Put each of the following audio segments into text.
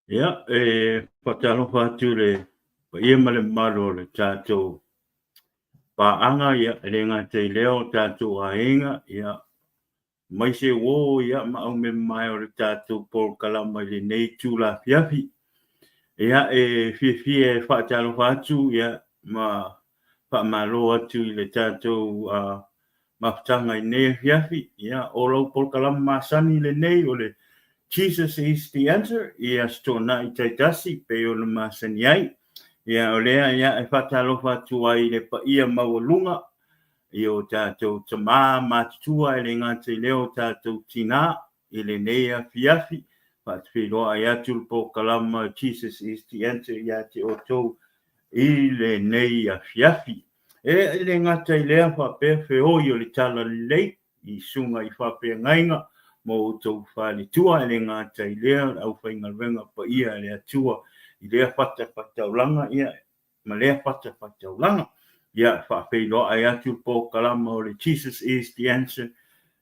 Ia, e faatalofa atu i le paia ma le mamalu o le tatou paaga, ia, e le gata i lea o tatou aiga, ia, aemaise uo, ia, ma aumemae o le tatou polokalama i lenei itula afiafi. Ia, e fiafia e faatalofa atu, ia, ma faamalo atu i le tatou mafutaga i lenei afiafi. Ia, o lau polokalama masani lenei o le Jesus is the answer i Aso Toonai taitasi pei ona masani ai. Ia, o lea ia, e faatalofa atu ai i le paia maualuga i o tatou tama matutua e le gata i lea o tatou tinā i lenei afiafi. Faatafeiloai atu le polokalama Jesus is the answer ia te outou i lenei afiafi. E le gata i lea faapea feoi o le Talalelei i susuga i faafeagaiga ma outou faletua, e le gata i lea o le aufaigaluega paia a le Atua i lea fatafaitaulaga ia ma lea fatafaitaulaga. Ia faafeiloai atu le polokalama o le Jesus is the Answer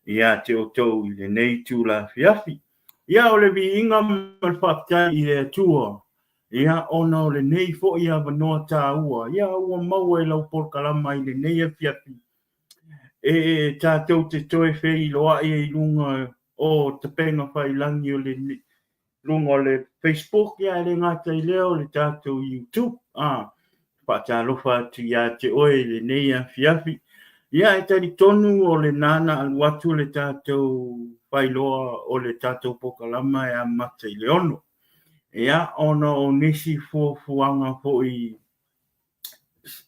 ia te outou i lenei itula afiafi. Ia o le viiga ma le faafetai i le Atua Ia, ona o lenei foi avanoa taua, ia, ua maua i lau polokalama i lenei afiafi, e tatou te toe feiloai ai i luga o tapena failangi o le luga o le Facebook, ia, e le gata i lea o le tatou YouTube. A, faatalofa atu ia te oe i lenei afiafi. Ia, e talitonu o lena na alu atu le tatou failoa o le tatou polokalama e amata i le 6. Ia, ona o nisi fuafuaga foi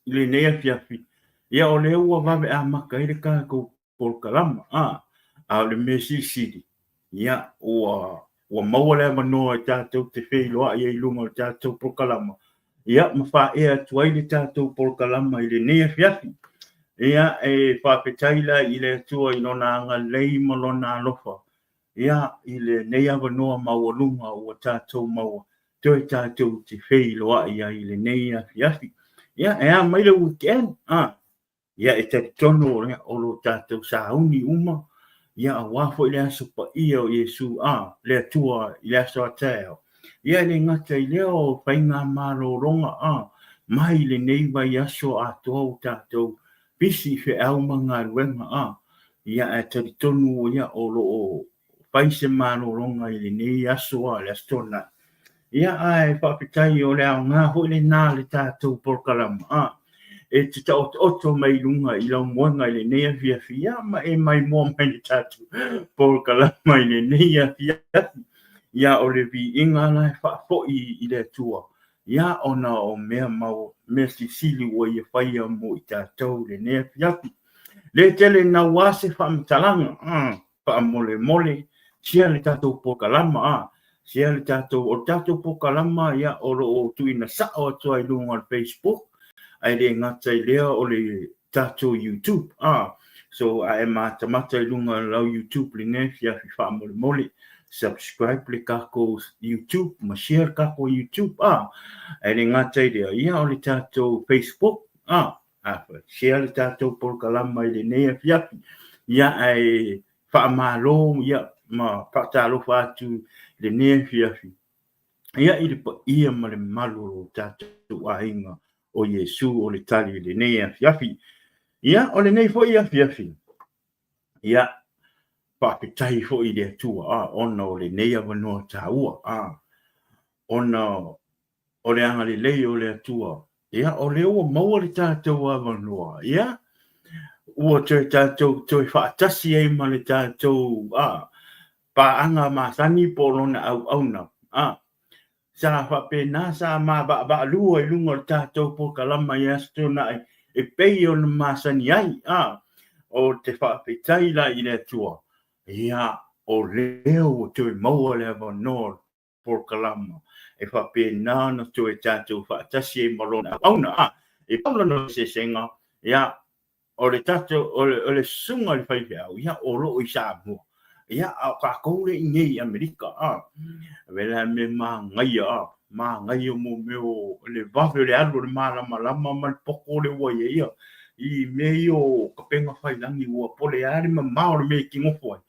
i lenei afiafi, ia o lea ua vave amata ai le tatou polokalama, a, a o le mea silisili, ia, ua, ua maua le avanoa e tatou te feiloai ai i luga o le tatou polokalama, ia, ma faaea atu ai le tatou polokalama i lenei afiafi. Ia, e faafetai la i le Atua i Lona agalelei ma Lona alofa, Ia, i lenei avanoa maualuga ua tatou maua, toe tatou te feiloai ai i lenei afiafi. Ia, e a mai le weekend? A, ia, e talitonu o lo tatou sauni uma, ia, aua foi le aso paia o Iesu, a, le Atua i le aso a taeao. Ia, e le gata i lea o faigamalologa, a, mai lenei vaiaso atoa ua tatou pisi i feau ma galuega, a, ia ae talitonu ia o lo o fai se malologa i lenei aso a le Aso Toonai. Ia ae faafetai o le aoga foi lena le tatou polokalama a e te taotooto mai i luga i lau moega i lenei afiafi ia ma e maimoa mai le tatou polokalama i lenei afiafi. Ia o le viiga la e faafoi i le Atua ia ona o mea mau mea silisili ua ia faia mo i tatou i lenei afiafi. Le tele naua se faamatalaga, faamolemole, share le tatou polokalama, a, share le tatou, o le tatou polokalama, ia, o lo o tuuina sao atu ai i luga o le Facebook, ae le gata i lea o le tatou YouTube, a, so a e matamata i luga o lau YouTube lenei afiafi faamolemole, subscribe le tatou YouTube ma share le tatou YouTube, a, ae le gata i lea, ia, o le tatou Facebook, a, share le tatou polokalama i lenei afiafi, ia, ae faamalo, ia, ma faatalofa atu i lenei afiafi, ia, i le paia ma le mamalu o lo tatou aiga o Iesu o le tali i lenei afiafi. Ia, o lenei foi afiafi, ia, faafetai foi i le Atua, a, ona o lenei avanoa taua, a, ona o le agalelei o le Atua, ia, o lea ua maua le tatou avanoa, ia, ua toe tatou toe faatasi ai ma le tatou, a, paaga masani po o lona auauna, a, sa faapena sa mavaavaalua i luga o le tatou polokalama i Aso Toonai e pei ona masani ai, a, o te faafetai la i le Atua, ia, o lea ua toe maua le avanoa o le polokalama e faapena ona toe tatou faatasi ai ma lona auauna, a, e pau lona eseesega, ia, o le tatou, o le, o le susuga i le faifeau, ia, o lo o i Samoa, ia, a o tatou lea i inei i Amerika, a, vela e mea manaia, a, manaia mo mea o le vave o le alu o le malamalama ma le poto lea ua i ai, ia, i mea ia o kapega failangi ua pole lava le mamao o le mea e te nofo ai.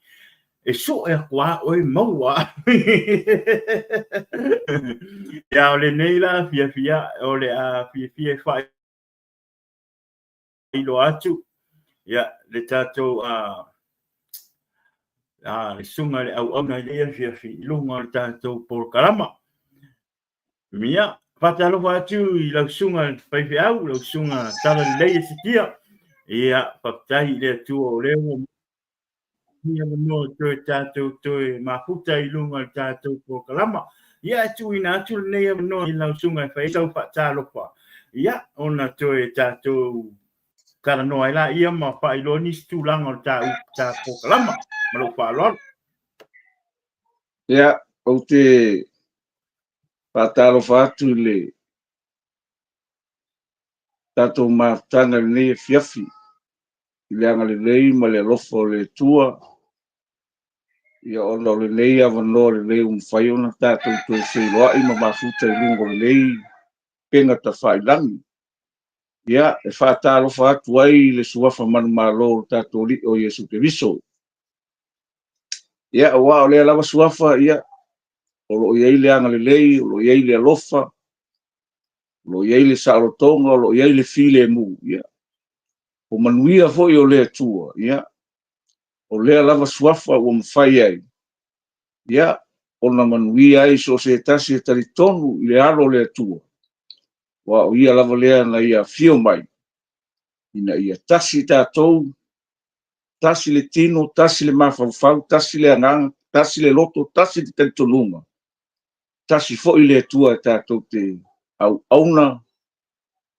E sue aku lava oe maua. Ia, o lenei la afiafi, o le a fiafia e faailoa atu ia le tatou le susuga i le auauna i lenei afiafi i luga o le tatou polokalama. Ia, faatalofa atu i lau susuga i le faifeau, lau susuga Talalelei Esekia. Ia, faafetai i le Atua o lea ua ia avanoa toe tatou toe mafuta i luga o le tatou polokalama. Ia, e tuuina atu lenei avanoa i lau susuga e fai ai sau faatalofa, ia, ona toe tatou talanoa ai laia ma faailoa nisi tulaga o le ta polokalama. Ma lou faaaloalo. Ia, ou te faatalofa atu i le tatou mafutaga i lenei afiafi, i le agalelei ma le alofa o le Atua, ia ona o lenei avanoa lelei ua mafai ona tatou toe feiloai ma mafuta i luga o lenei upega tafailagi. Ia, e faatalofa atu ai i le suafa manumalo o le tatou Alii o Iesu Keriso. Ia, aua o lea lava suafa, ia, o lo o i ai le agalelei, o lo o i ai le alofa, o lo o i ai le saolotoga, o lo o i ai le filemu, ia, o manuia foi o le Atua, ia, o lea lava suafa ua mafai ai, ia, ona manuia ai so o se tasi e talitonu i le alo o le Atua, aua o ia lava lea na ia afio mai, ina ia tasi tatou, tasi le tino, tasi le mafaufau, tasi le agaga, tasi le loto, tasi le talitonuga, tasi foi le Atua e tatou te auauna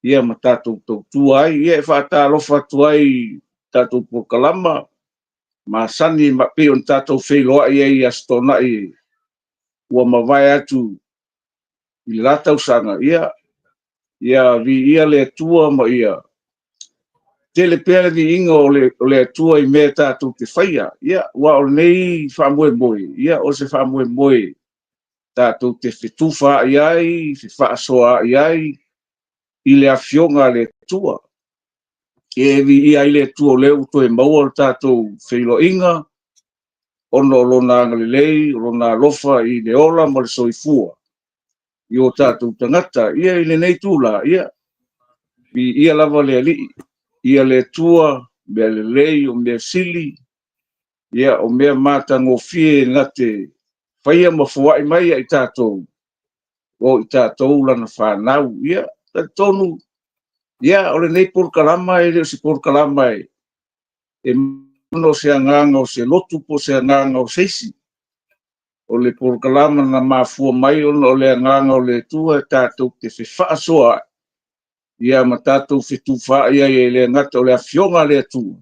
ia ma tatou tautua ai. Ia e faatalofa atu ai i tatou polokalama masani ma pei ona tatou feiloai ai i Aso Toonai ua mavae atu i le la tausaga, ia, ia viia le Atua ma ia tele pea le viiga o le Atua i mea tatou te faia. Ia, aua o lenei faamoemoe, ia, o se faamoemoe tatou te fetufaai ai, fefaasoaai ai i le Afioga a le Atua. Ia e viia ai le Atua o lea ua toe maua le tatou feiloaiga, ona o Lona agalelei, o Lona alofa i le ola ma le soifua i o tatou tagata. Ia i lenei tula, ia, viia lava le Alii, ia le Atua, mea lelei, o mea sili, ia, o mea matagofie na te faia ma foai mai ia i tatou, o i tatou lana fanau. Ia, talitonu, ia, o lenei polokalama e le o se polokalama e ona o se agaga o se lotu po o se agaga o se isi. O le polokalama na mafua mai ona o le agaga o le Atua e tatou te fefaasoaai, ia ma tatou fetufaai ai e le gata o le Afioga a le Atua,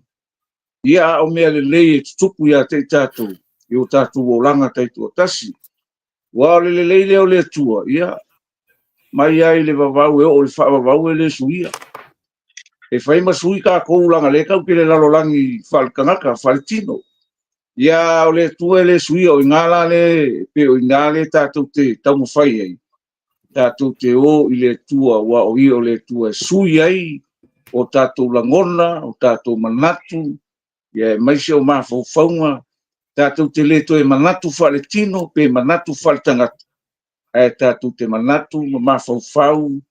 ia a o mea lelei e tutupu ia te i tatou i o tatou olaga taitoatasi. Aua o le lelei lea o le Atua, ia, mai lava i le vavau e oo i le faavavau e le suia. E fai ma sui tatou leaga o lea tatou te le lalolagi faaletagata, faaletino. Ia, o le Atua e le suia, o i ina la le, pei o i ina le tatou te taumafai ai, tatou te o i le Atua, aua o Ia o le Atua e sui ai o tatou lagona, o tatou manatu, ia aemaise o mafaufauga, tatou te le toe manatu faaletino pe manatu faaletagata, ae tatou te manatu ma mafaufau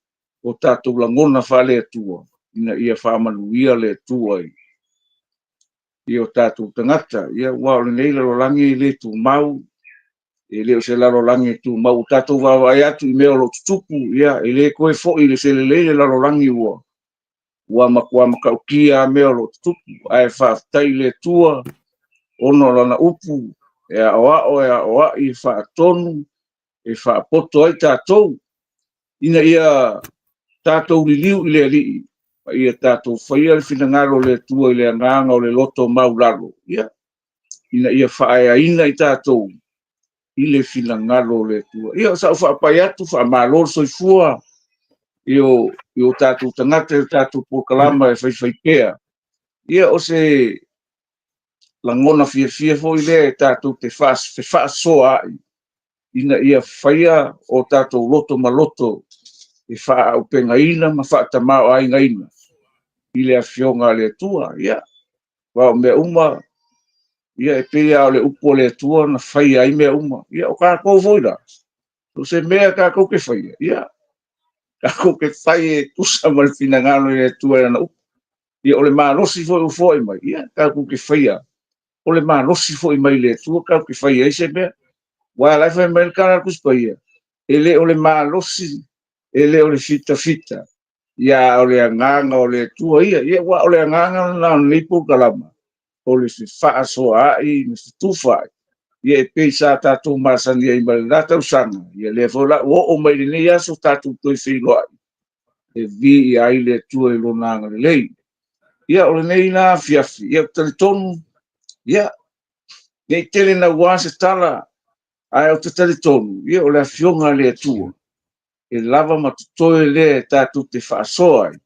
o tatou lagona faale-Atua, ina ia faamanuia le Atua i o tatou tagata. Ia, aua o lenei lalolagi e le tumau, e le o se lalolagi e tumau. Ua tatou vaavaai atu i mea o lo o tutupu, ia, e le toe foi i le se lelei le lalolagi ua matua matautia lava mea o lo o tutupu. Ae faafetai i le Atua ona o Lana upu e aoao, e aoai, e faatonu, e faapoto ai tatou, ina ia tatou liliu i le Alii, ma ia tatou faia le finagalo o le Atua i le agaga o le loto maulalo, ia, ina ia faaeaina i tatou i le finagalo o le Atua. Ia, o sau faapai atu, faamalo le soifua i o tatou tagata i o tatou polokalama e faifaipea. Ia, o se lagona fiafia foi lea e tatou te fefaasoaai ina ia faia o tatou loto ma loto e faaaupegaina ma faatamaoaigaina i le Afioga a le Atua. Ia, aua o mea uma, Ia, e pei lava o le upu a le Atua na faia ai mea uma. Ia, o tatou foi la, so o se mea tatou te faia, ia, tatou te fai e tusa ma le finagalo o le Atua i Lana upu. Ia, o le malosi foi ua foai mai, ia, tatou te faia, o le malosi foi mai le Atua tatou te faia ai se mea. Aua o la e fai mai le tala a le Tusi Paia, e le o le malosi, e le o le fitafita, ia a o le agaga o le Atua ia. Ia, aua o le agaga lena o lenei polokalama, o le fefaasoaai ma fetufaai, ia e pei sa tatou masani ai mai lena tausaga, ia lea foi la ua oo mai i lenei aso tatou toe feiloai, e viia ai le Atua i Lona agalelei. Ia, o lenei la afiafi, ia ou te talitonu, ia, ne i tele naua se tala, ae ou te talitonu, ia o le Afioga a le Atua, e lava ma totoe lea tatou te faasoa ai,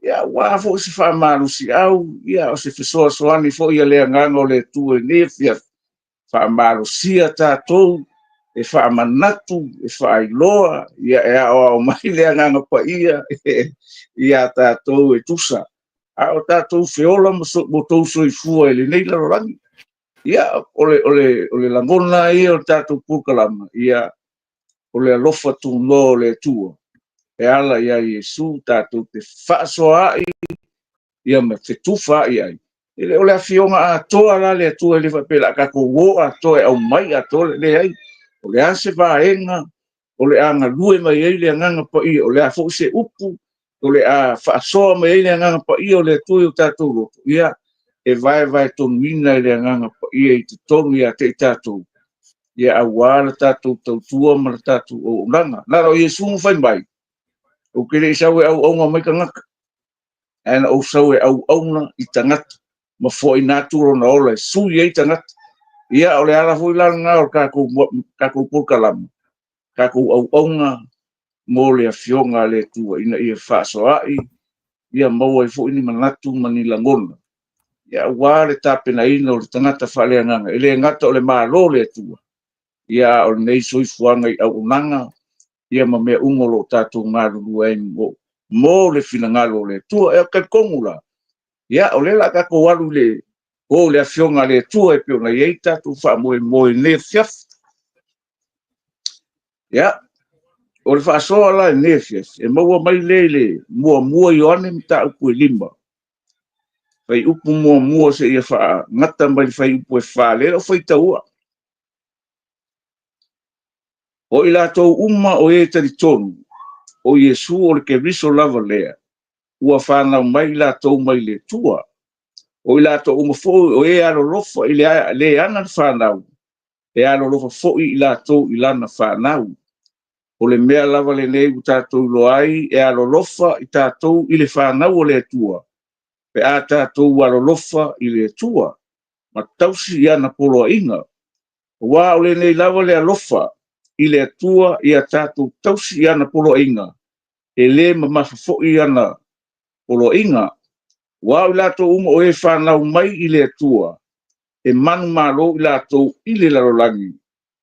ia aua foi se faamalosiau, ia o se fesoasoani foi a le Agaga o le Atua i lenei afiafi, faamalosia tatou, e faamanatu, e faailoa, ia e aoao mai le Agaga Paia ia tatou e tusa a o tatou feola ma outou soifua i lenei lalolagi. Ia, o le lagona ia o le tatou polokalama, ia, o le alofa tunoa o le Atua e ala ia Iesu tatou te fefaasoaai ia ma fetufaai ai. E le o le afioga atoa la a le Atua, e le faapea o le a tatou o atoa e aumai atoa, leai. O le a se vaega o le a galue mai ai le Agaga Paia, o le a foi se upu o le a faasoa mai ai le Agaga Paia o le Atua i o tatou loto, ia, e vaevaetonuina e le Agaga Paia i totonu ia te i tatou, ia aua le tatou tautua ma le tatou auaunaga. Na o Iesu na fai mai, ou te le i sau e auauna mai tagata, ae na ou sau e auauna i tagata ma foaina atu lona ola e sui ai tagata. Ia, o le ala foi la lena o le tatou polokalama, tatou auauna mo le Afioga a le Atua ina ia fefaasoaai, ia maua ai foi ni manatu ma ni lagona, ia aua le tapenaina o le tagata faaleagaga, e le gata o le Malo o le Atua, ia a o lenei soifuaga i auaunaga, ia ma mea uma o lo o tatou galulue ai mo le finagalo o le Atua. Ia, ou te talitonu la, ia o lea o le a tatou alu i le o i le Afioga a le Atua e pei ona i ai le tatou faamoemoe i lenei afiafi. Ia, o le faasoa la i lenei afiafi, e maua mai lea i le 1 Ioane mataupu e 5, fuaiupu 1 seia faagata mai le fuaiupu e 4, lea o le a ou faitaua. O i latou uma o e talitonu o Iesu o le Keriso lava lea, ua fanau mai i latou mai le Atua. O i latou uma foi o e alolofa i le ana le fanau, e alolofa foi i latou i lana fanau. O le mea lava lenei ua tatou iloa ai e alolofa i tatou i le fanau a le Atua, pe a tatou alolofa i le Atua ma tausi i ana poloaiga. Aua o lenei lava le alofa i le Atua ia tatou tausi i ana poloaiga, e le mamafa foi ana poloaiga. Aua o i latou uma o e fanau mai i le Atua, e manumalo i latou i le lalolagi.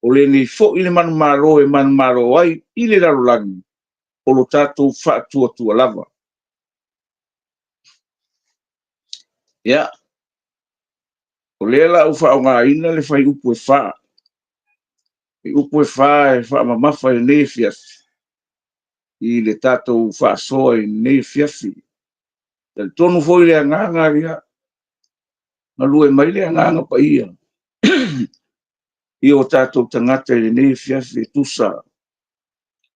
O lenei foi le manumalo e manumalo ai i le lalolagi, o lo tatou faatuatua lava. Ia, o lea la ua faaaogaina le fuaiupu e 4, fuaiupu e 4 e faamamafa i lenei afiafi, i le tatou faasoa i lenei afiafi. E talitonu foi le agaga, ia, galue mai le Agaga Paia i o tatou tagata i lenei afiafi e tusa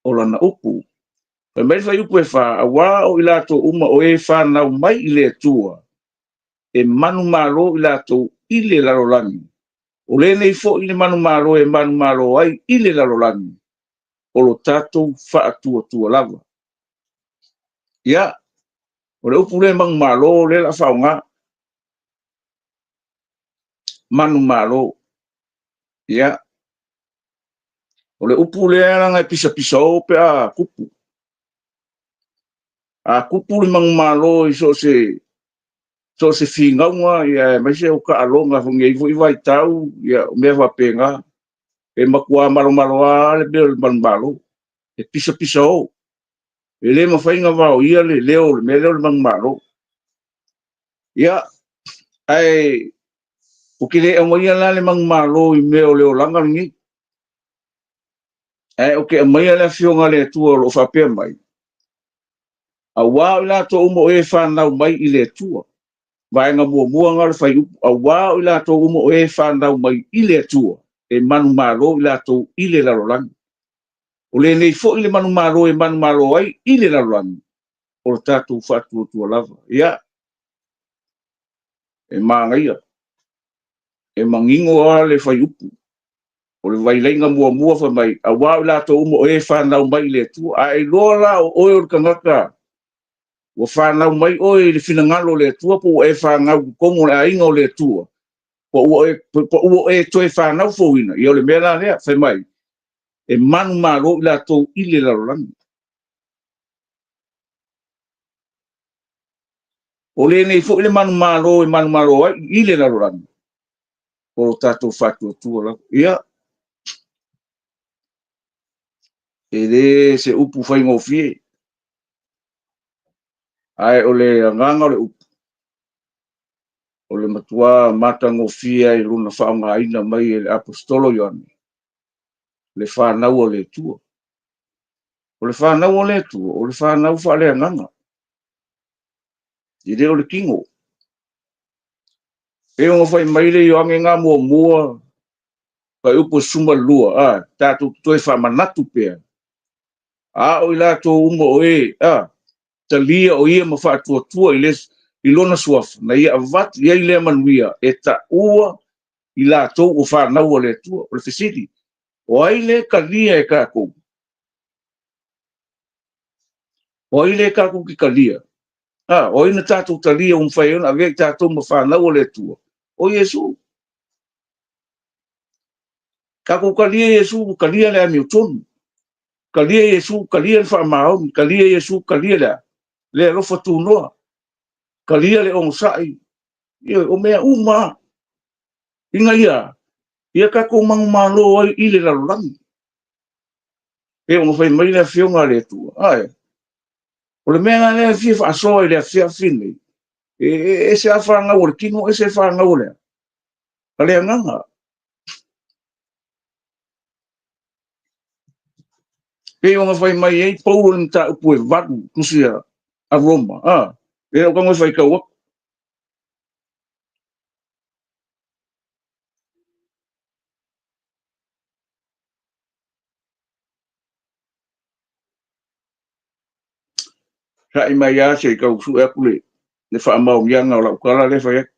o lana upu. Fai mai le fuaiupu e 4, aua o i latou uma o e fanau mai i le Atua, e manumalo i latou i le lalolagi. O lenei foi le manumalo e manumalo ai i le lalolagi, o lo tatou faatuatua lava. Ia, o le upu lea manumalo lea o le a faaaoga. Manumalo. Ia, o le upu lea leaga e pisapisao pe a tupu. A tupu le manumalo i so o se finauga, aemaise o taaloga i lenei foi vaitau, ia, o mea faapena, e matua malomaloa lava le mea o le manumalo, e pisapisao. E le mafai ona vaoia le leo o le mea lea o le manumalo. Ia, ae Ou te le aumaia la le manumalo i mea o le olaga lenei, ae ou te aumaia le Afioga a le Atua o lo o faapea mai, Aua o i latou uma o e fanau mai i le Atua. Vaega muamua lena o le fuaiupu, aua o i latou uma o e fanau mai i le Atua, e manumalo i latou i le lalolagi. O lenei foi le manumalo e manumalo ai i le lalolagi, o le tatou faatuatua lava. Ia, e manaia, e manino lava le fuaiupu. O le vailaina muamua fai mai, aua o i latou uma o e fanau mai i le Atua. A e iloa la o oe o le tagata ua fanau mai oe i le finagalo o le Atua po ua e fanau i totonu o le aiga o le Atua, po ua e toe fanau fouina, ia o le mea la lea, fai mai, e manumalo i latou i le lalolagi. O lenei foi le manumalo e manumalo ai i le lalolagi, o lo tatou faatuatua lava. Ia, e le se upu faigofie, ae o le agaga o le upu, o le matua matagofie ai i lona faaaogaina mai e le Aposetolo Ioane, le fanau a le Atua. O le fanau a le Atua, o le fanau faaleagaga, e le o le tino. E pei ona fai mai le Ioane na muamua, fuaiupu e 12, a, tatou te toe faamanatu pea, a o i latou uma o e, a, talia o ia ma faatuatua i, le, i lona suafa, na ia avatu i ai lea manuia e taua i latou ua fanau a le Atua. O le fesili, o ai le talia e tatou? O ai le tatou te talia? A, o ai na tatou talia ua mafai ai ona avea i tatou ma fanau a le Atua? O Iesu. Tatou talia Iesu, talia le amiotonu. Talia Iesu, talia le faamaoni. Talia Iesu, talia le a? Le alofa tunoa. Talia le onosai. Ioe, o mea uma ina ia ia tatou manumalo ai i le lalolagi. E ona fai mai le Afioga a le Atua, ae o le mea la lea e fia faasoa i le afiafi lenei, e ese lava fanau a le tino, ese fanau a le, a le agaga. Pei ona fai mai ai Paulo i le mataupu e 8, tusi a Roma, a, lea ou tago e faitau atu. Sa'i mai lava se i tau sue atu le faamaoniaga o lau tala lea e fai atu.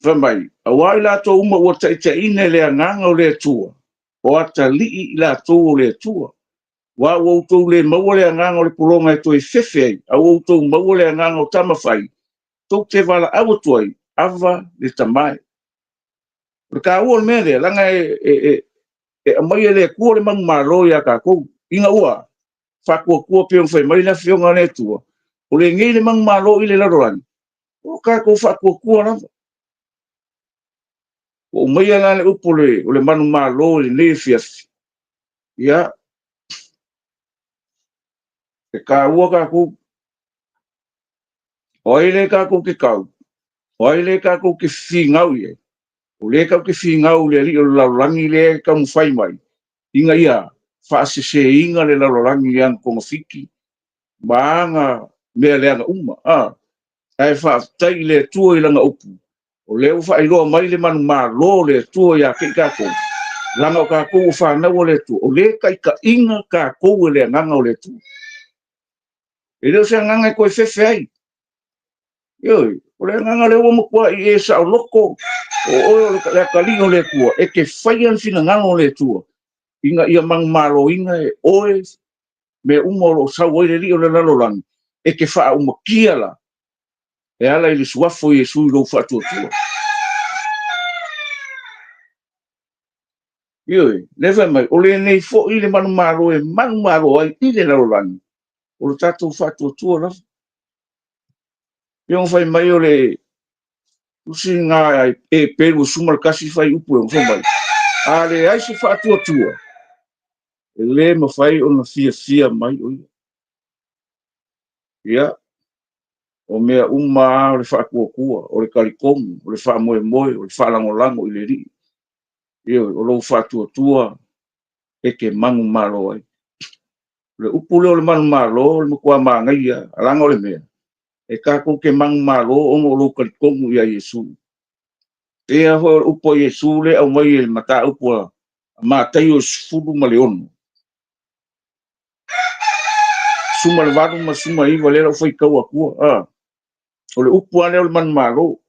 Fai mai, aua i latou uma ua taitaiina e le Agaga o le Atua, o atalii i latou o le Atua. Aua ua outou le maua le agaga o le pologa e toe fefe ai, a ua outou maua le agaga o tama fai, tou te valaau atu ai, Ava le Tama e. O le taua o le mea lea, leaga e aumai e le Atua le manumalo ia tatou, ina ua faatuatua pei ona fai mai le Afioga a le Atua, o lenei le manumalo i le lalolagi, o tatou faatuatua lava. Ua ou aumaia la le upu o le manumalo i lenei afiafi, ia, e taua tatou. O ai lea tatou te tau? O ai lea tatou te finau i ai? O lea tatou te finau i le alii o le lalolagi lea e taumafai mai ina ia faaseseina le lalolagi i ana togafiti ma ana mea leaga uma. A, ae faafetai i le Atua i Lana upu, o lea ua faailoa mai le manumalo o le Atua ia te i tatou, leaga o tatou o fanau a le Atua, o lea e taitaiina tatou e le Agaga o le Atua. E le o se agaga e toe fefe ai. Ioe, o le agaga lea ua matuai e saoloto, o oe o le atalii o le Atua, e te faia le finagalo o le Atua, ina ia manumaloina e oe mea uma o lo o sau ai le alii o le lalolagi, e te faaumatia la e ala i le suafa o Iesu i lou faatuatua. Ioe, lea fai mai, o lenei foi le manumalo e manumalo ai i le lalolagi, o le tatou faatuatua lava. E pei ona fai mai o le Tusi lena a Eperu 11 fuaiupu 6 fai mai, A leai se faatuatua, e le mafai ona fiafia mai o ia. Ia, o mea uma lava o le faatuatua, o le talitonu, o le faamoemoe, o le faalagolago i le Alii. Ioe, o lou faatuatua e te manumalo ai. O le upu lea o le manumalo o le matua manaia lava, leaga o le mea, e tatou te manumalo ona o lou talitonu ia Iesu. E pei lava foi o le upu a Iesu lea e aumai i le mataupu a Mataio 16, 18 ma le 19 lea o le a ou faitau atua. A, o le upu lava lea o le manumalo. O le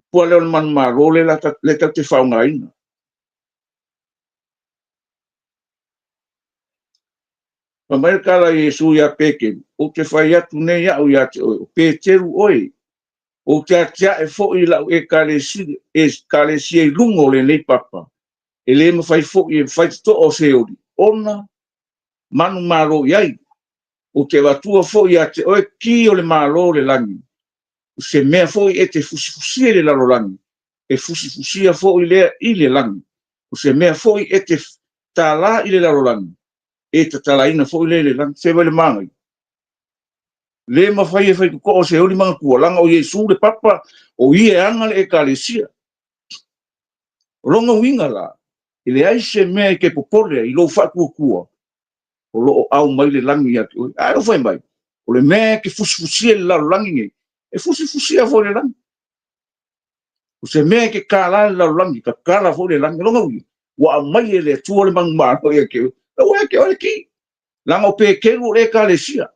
upu lava lea o le manumalo lea tatou te faaaogaina. Fai mai le tala a Iesu ia Peteru, Ou te fai atu nei au ia te oe, o Peteru oe, ou te atiae foi i lau ekalesia i luga o lenei papa, e le mafai foi e faitotoa o Seoli ona manumalo i ai. Ou te avatua foi ia te oe ki o le Malo o le lagi, o se mea foi e te fusifusia i le lalolagi, e fusifusia foi lea i le lagi. O se mea foi e te tala i le lalolagi, e tatalaina foi lea i le lagi. Se vaai i le manaia? Le mafai e faitotoa o Seoli manatua, leaga o Iesu le papa, o Ia e ana le Ekalesia. O lona uiga la, e leai se mea e te popole ai i lou faatuatua, o lo o au mai le lagi ia te oe. Ae ou fai mai, o le mea e te fusifusia i le lalolagi nei, e fusifusia foi i le lagi. O se mea e te tala i le lalolagi, tatala foi le lagi. O lona uiga, ua aumai e le Atua le manumalo ia te oe. Ua ia te oe le ki. Leaga o Peteru o le Ekalesia,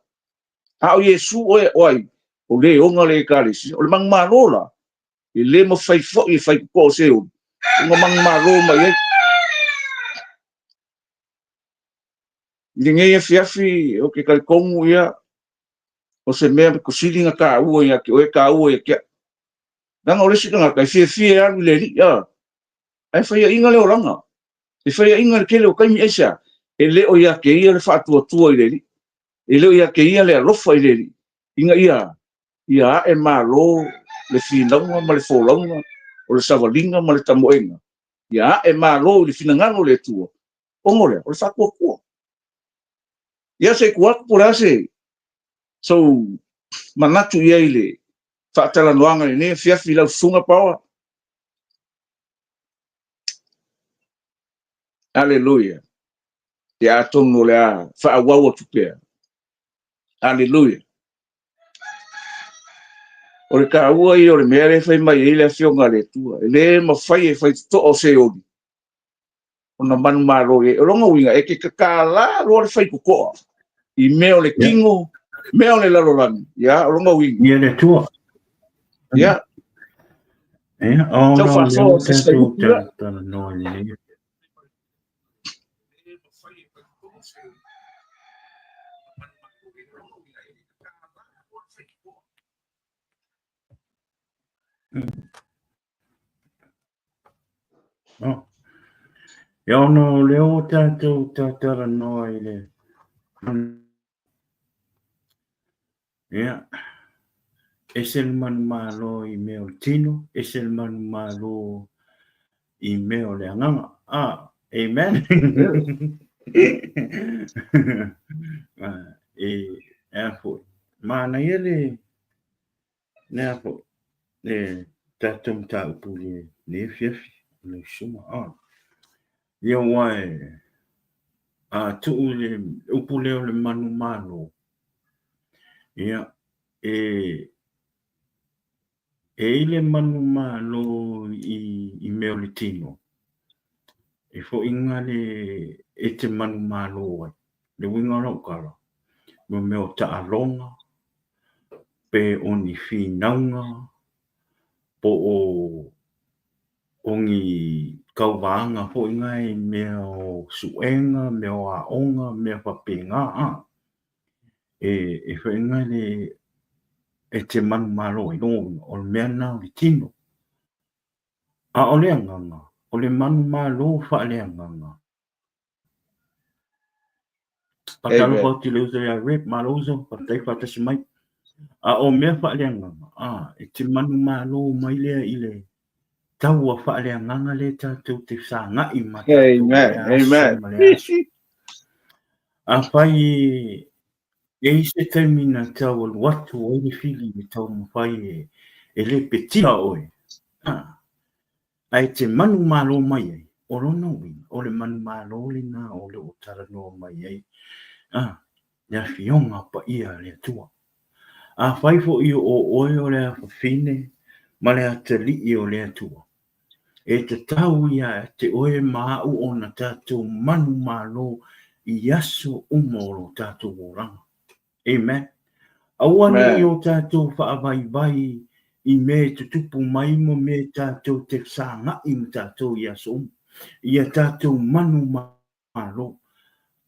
a o Iesu oe o ai? O le ona le Ekalesia. O le manumalo la, e le mafai foi e faitotoa o Seoli ona manumalo mai ai. I lenei afiafi, ou te talitonu ia, o se mea pito sili ona taua ia te oe, taua ia te au. Leaga o le isi tagata e fiafia e alu i le Alii, a, ae faiaina le olaga. E faiaina i le tele o taimi, aisea? E le o ia te ia le faatuatua i le Alii. E le o ia te ia le alofa i le Alii, ina ia ia ae malo le finauga ma le folauga, o le savaliga ma le tamoega, ia ae malo i le finagalo o le Atua, ona o le a? O le faatuatua. Ia se i tuu atu po o le a se sou manatu i ai i le faatalanoaga i lenei afiafi i lau Susuga Paoa. Aleluia. Ia atonu o le a faaauau atu pea. Aleluia. O le taua ia o le mea lea e fai mai ai le Afioga a le Atua, e le mafai e faitotoa o Seoli ona manumalo i ai. O lona uiga, e te tatala loa le faitotoa i mea o le tino, mea o le lalolagi, ia, o lona uiga. Ia le Atua. Ia. Ia, Tau ona o lea faasoa ua o se tatou upu ia. talanoa i lenei. Oh. Ia ona o lea ua tatou talanoa i le Ia, ese le manumalo i mea o le tino, ese le manumalo i mea o le agaga. Ah, amen. Ah, e, e a foi. Manaia le, le a foi, le tatou mataupu i lenei afiafi, o le susuga. Ah. Ia aua e, a tuu i le upu lea o le manumalo, ia, e, e i le manumalo i, i mea o le tino, e foʻiga le e te manumalo ai, le uiga o lau tala, mo mea o taaloga, pe o ni finauga, po o o ni kauvaaga foi na i mea o suega, mea o aoga, mea faapena a. E, e foi na le e te manumalo ai, lona uiga, o le mea lena o le tino. A o le agaga, o le manumalo faaleagaga. Faatalofa atu i le uso ia Rep, malo uso, faafetai faatasi mai. A o mea faaleagaga, a, e te manumalo mai lea i le taua faaleagaga lea tatou te fesagai ma tatou i Amen. lea aso Amen. ma lea aso. Afai e i ai se taimi na tau alu atu ai le fili i le taumafai e lepetia oe, a, ae te manumalo mai ai, o lona uiga, o le manumalo lena o lo o talanoa mai ai, a, le Afioga Paia a le Atua. Afai foi o oe o le afafine ma le atalii o le Atua, e tatau ia te oe ma a'u ona tatou manumalo i aso uma o lo tatou olaga. Amen. Aua ne i o tatou faavaivai i mea e tutupu mai ma mea tatou te fesagai ma tatou i aso uma. Ia tatou manumalo.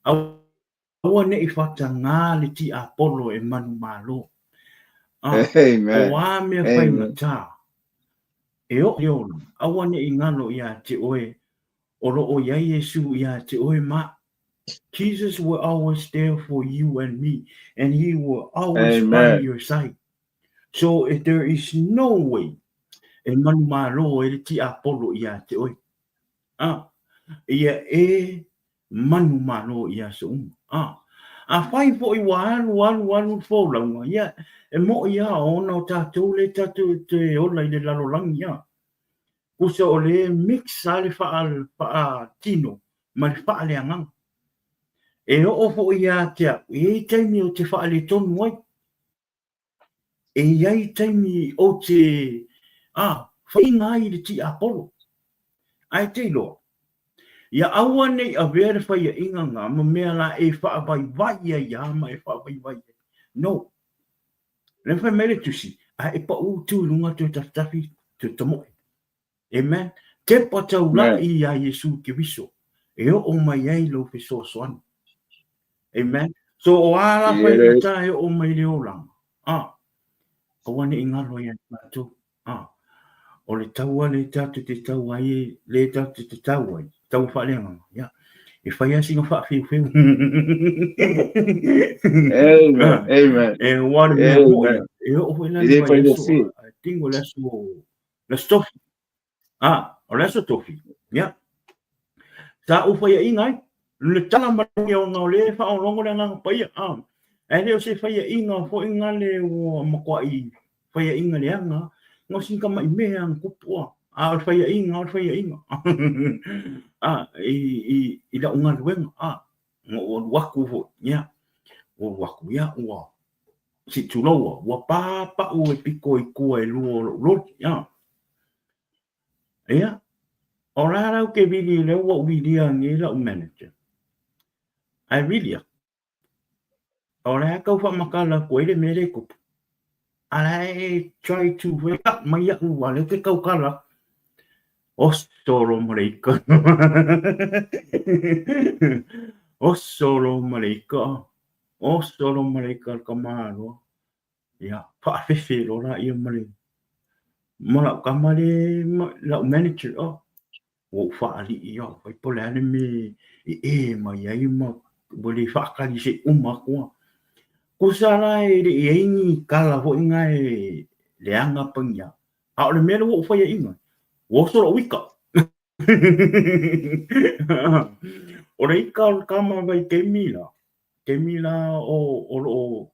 Aua ne i faatagā le tiapolo e manumalo. A, o a mea faigata e oo i le ola, aua ne i galo iā te oe o lo o i ai Iesu iā te oe ma Jesus will always there for you and me and he will always by your side. So if there is no way e manumalo ai le tiapolo iā te oe. A, ia e manumalo i aso uma. A, afai foi ua alu, alu, alu le folauga, ia, e moʻi a ona o tatou le tatou te ola i le lalolagi a. Kusa o le mix a le faa, faatino ma le faaleagaga. E oo foi ia te au, e i ai taimi ou te faaletonu ai. E i ai taimi ou te, a, whainga ai i le tiapolo. Ae te iloa, ia aua ne i avea le whaiainga nga ma mea la e whaavaivai ai a ma e whaavaivai ai. No. Le whai mai le tusi, a e pa u tu i runga toe tawhitawhi, toe tamoe. Amen. Tepa taulai iā Iesu Keriso, e oo mai ai lou fesoasoani. Amen. So o a la faigata e oo mai le olaga, a, aua ne i galo ia i tatou. A, o le taua le tatou te tau ai, le tatou te tau ai, taua faaleagaga, ia, e fai lava sina faafeufeu. Amen. Amen. E ua le mea moʻi, e oo foi la le vaiaso, I think o le aso Le Aso Tofi. Ah, o le Aso Tofi. Ia. Sa ou faiaʻiga ai. Le tala ma le ona o le faaologo le Agaga Paia. Ah. Ae le o se faiaʻiga foi nga le ua matuai faiaʻiga leaga, na o sina tamaʻi mea na tupu a. A o le faiaʻiga, o le faiaʻiga. Ah, i, i, i la'u galuega. Ah, na ou alu aku foi. Ia. Ua alu aku, ia, ua se i tulou au, ua pāpaʻu e piko i tua e lua o loʻu loli. Ia. Ia, o la la ou te vili lea ua ou vilia nei la'u manager. Ae vili aku. O la e tau faamatala atu ai le mea lea e tupu. A la e try to wake up mai iaʻu a lea ou te tautala atu. Oso loa ma le ika. Oso loa ma le ika. Oso loa ma le ika le kama loa. Ia, faafefe loa laia ma le ma la'u kama le la'u manager oh. Ua ou faalii au, fai po o le a le mea e ē mai ai ma ua le faatali se i uma atu a. Kusa la e le i ai ni kala foi na e leaga pagia, a o le mea lea ua ou faiaʻina, ua oso loʻu ika. O le ika o le kama vaitaimi la, taimi la o o loo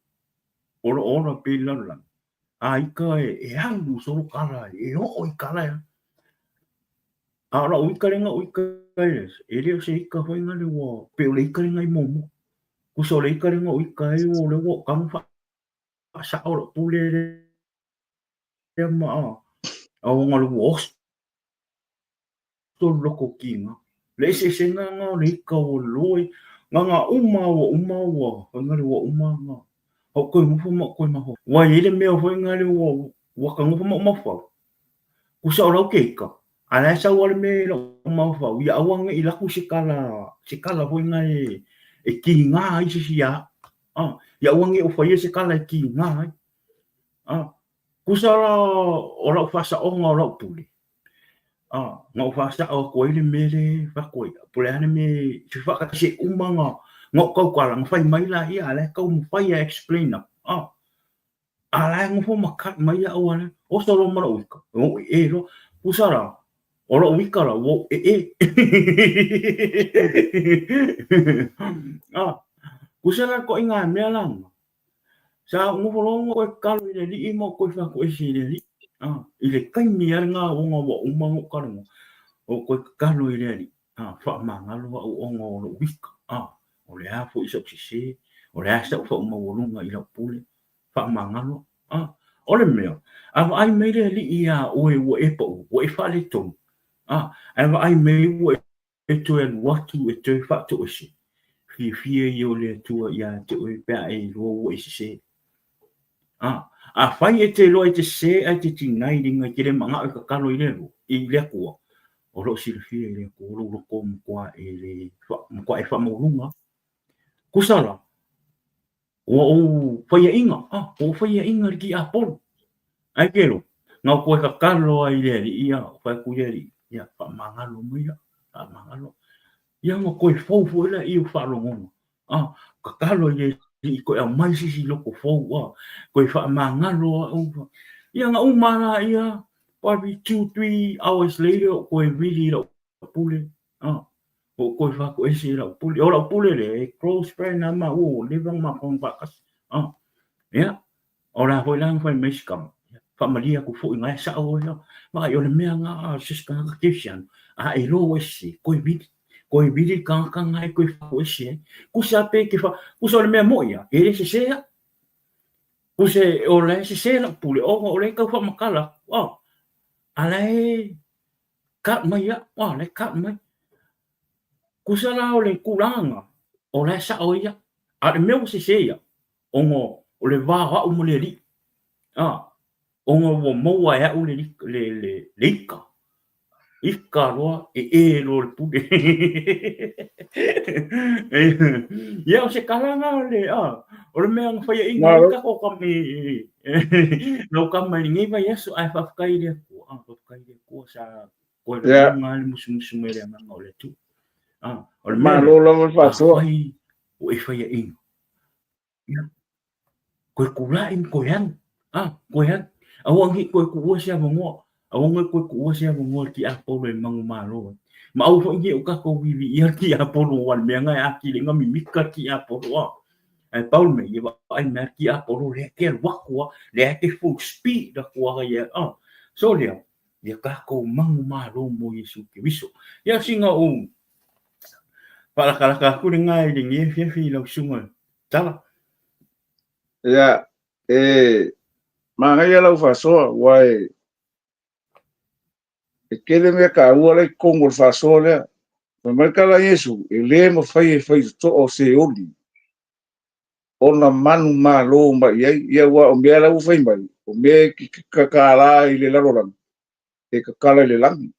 o loo ola pea i le lalolagi, a ika e alu solo kala, e oo i kala ea. A o la'u ika lea na ou ika ai le aso, e le o se ika foi na le ua, pei o le ika lena i muamua. Kusa o le ika lea na ou ika ai o lea ua ou tago faasao la'u pule lea ma a ona le ua oso le loko kiga. Le eseesega na o le ika ua loloe, na na uma ua uma ua fai na le ua uma na ou toe nofo ma ou toe mafaufau. Ua i ai le mea foi na le ua ua ka nofo ma ou mafaufau. Kusa o lau ke ika, a la e sau a le mea i lou mafaufau, ia aua ne i laku se kala, se kala foi na e, e kiga ai se isi ia au. Ah, ia aua ne i ou faia se kala e kiga ai. Ah, kusa la o lau faasaoga o lau pule, Ah, na ou faasao atu ai le mea le fai atu ai, po o le a le mea se faatasi e uma na na ou tautala na fai mai laia a o la e taumafai e explain atu. Ah, A la e nofo ma cut mai au a oso loa ma lou ika, e ou ee loa. Pusa la, o lou ika la, ua ou ee. Ah, pusa la ituaiga mea la na, sa ou nofo loa ma koe tatalo i le Alii ma ou toe faakoese i le Alii. Ah, i le taimi lava lena ona ua uma ona ou talanoa, ou toe tatalo i le Alii, ah, faamagalo au ona o lou ika. Ah, o le a foi sa'u sesē, o le a sa'u fa'aumaualuga i lau pule, faamagalo, a. O le mea, a vaai mai le Alii iā oe ua e pa'u, ua e faaletonu, a, ae vaai mai ua e toe alu atu e toe faatoese, fiafia ia o le Atua iā te oe pe a e iloa ua e sesē. A, afai e te iloa e te sesē ae te tinai liga i te le mana'o e tatalo i le Alua, i le Atua, o lo o silafia e le Atua lou loto matua e le, matua e faamaualuga. Kusa la, ua ou faiaʻiga, a, ua ou faiaʻiga i le tiapolo. Ae kelo, na ou toe tatalo ai i le Alii, a, ou fai atu i le Alii, ia, faamagalo mai au, faamagalo. Ia, ona toe fou foi lea i ou faalogoga, a, tatalo i le Alii toe aumai se isi loto fou, a, toe faamagalo au. Ia, na uma lea, probably 2, 3 hours later, ou toe vili i lau pule, a, ua ou toe faatoese i lau pule. O lau pule lea, e close friend lava maua, ua leva ona matou faatasi. Ah, ia, o la foi la na fai mai si tama, faamalie atu foi na e sao oe. Vaai, o le mea na a se isi tagata kerisiano, a e iloa ua e sese, toe vili. Toe vili le tagata na e toe faatoese ai. Tusa pe te fa, tusa o le mea moi a, e le sese au. Tusa o la e sese lau pule, ona o lea e tau faamatala atu, ah, a la e Cut mai au, ah, la e cut mai. Kusa la o le tulaga na, o la e sa'o ai au. A o le mea ua sese ia, ona o le va o a'u ma le Alii, ah, ona ua maua e a'u le, le, le, le ika. Ika loa, e e loa le pule. Ia, o se tala na o le, ah, o le mea na faiaʻiga ai tatou tama i, lau tama i lenei vaiaso, ae faafetai i le Atua, ah, faafetai i le Atua sa koe lagona le musumusu mai le agaga o le Atua. Ah, o le mea Malo lava le faasoa. Afai ua e faiaʻiga, ia, koe kulaʻi ma koe alu, ah, koe alu. Aua ne i toe tuua se avanoa, aua ne i toe tuua se avanoa i le tiapolo e manumalo ai. Ma aua foi ne i o tatou viviia le tiapolo aua o le mea lena e atili ai ona mimita le tiapolo, ah. Ae pau le mea, ia vaai mai le tiapolo lea e te alu atu lava, lea e te full speed atu lava ia, ah. So lea, ia tatou manumalo mo Iesu Keriso. Ia sina ou faalakalaka atu lena i lenei afiafi i lau susuga Tala. Ia, e manaia lau faasoa, aua e e tele mea taua la i totonu o le faasoa lea. Fai mai le tala a Iesu, e le mafai e faitotoa o Seoli ona manumalo mai i ai. Ia aua o mea la ua fai mai, o mea e te tatala i le lalolagi, e tatala i le lagi.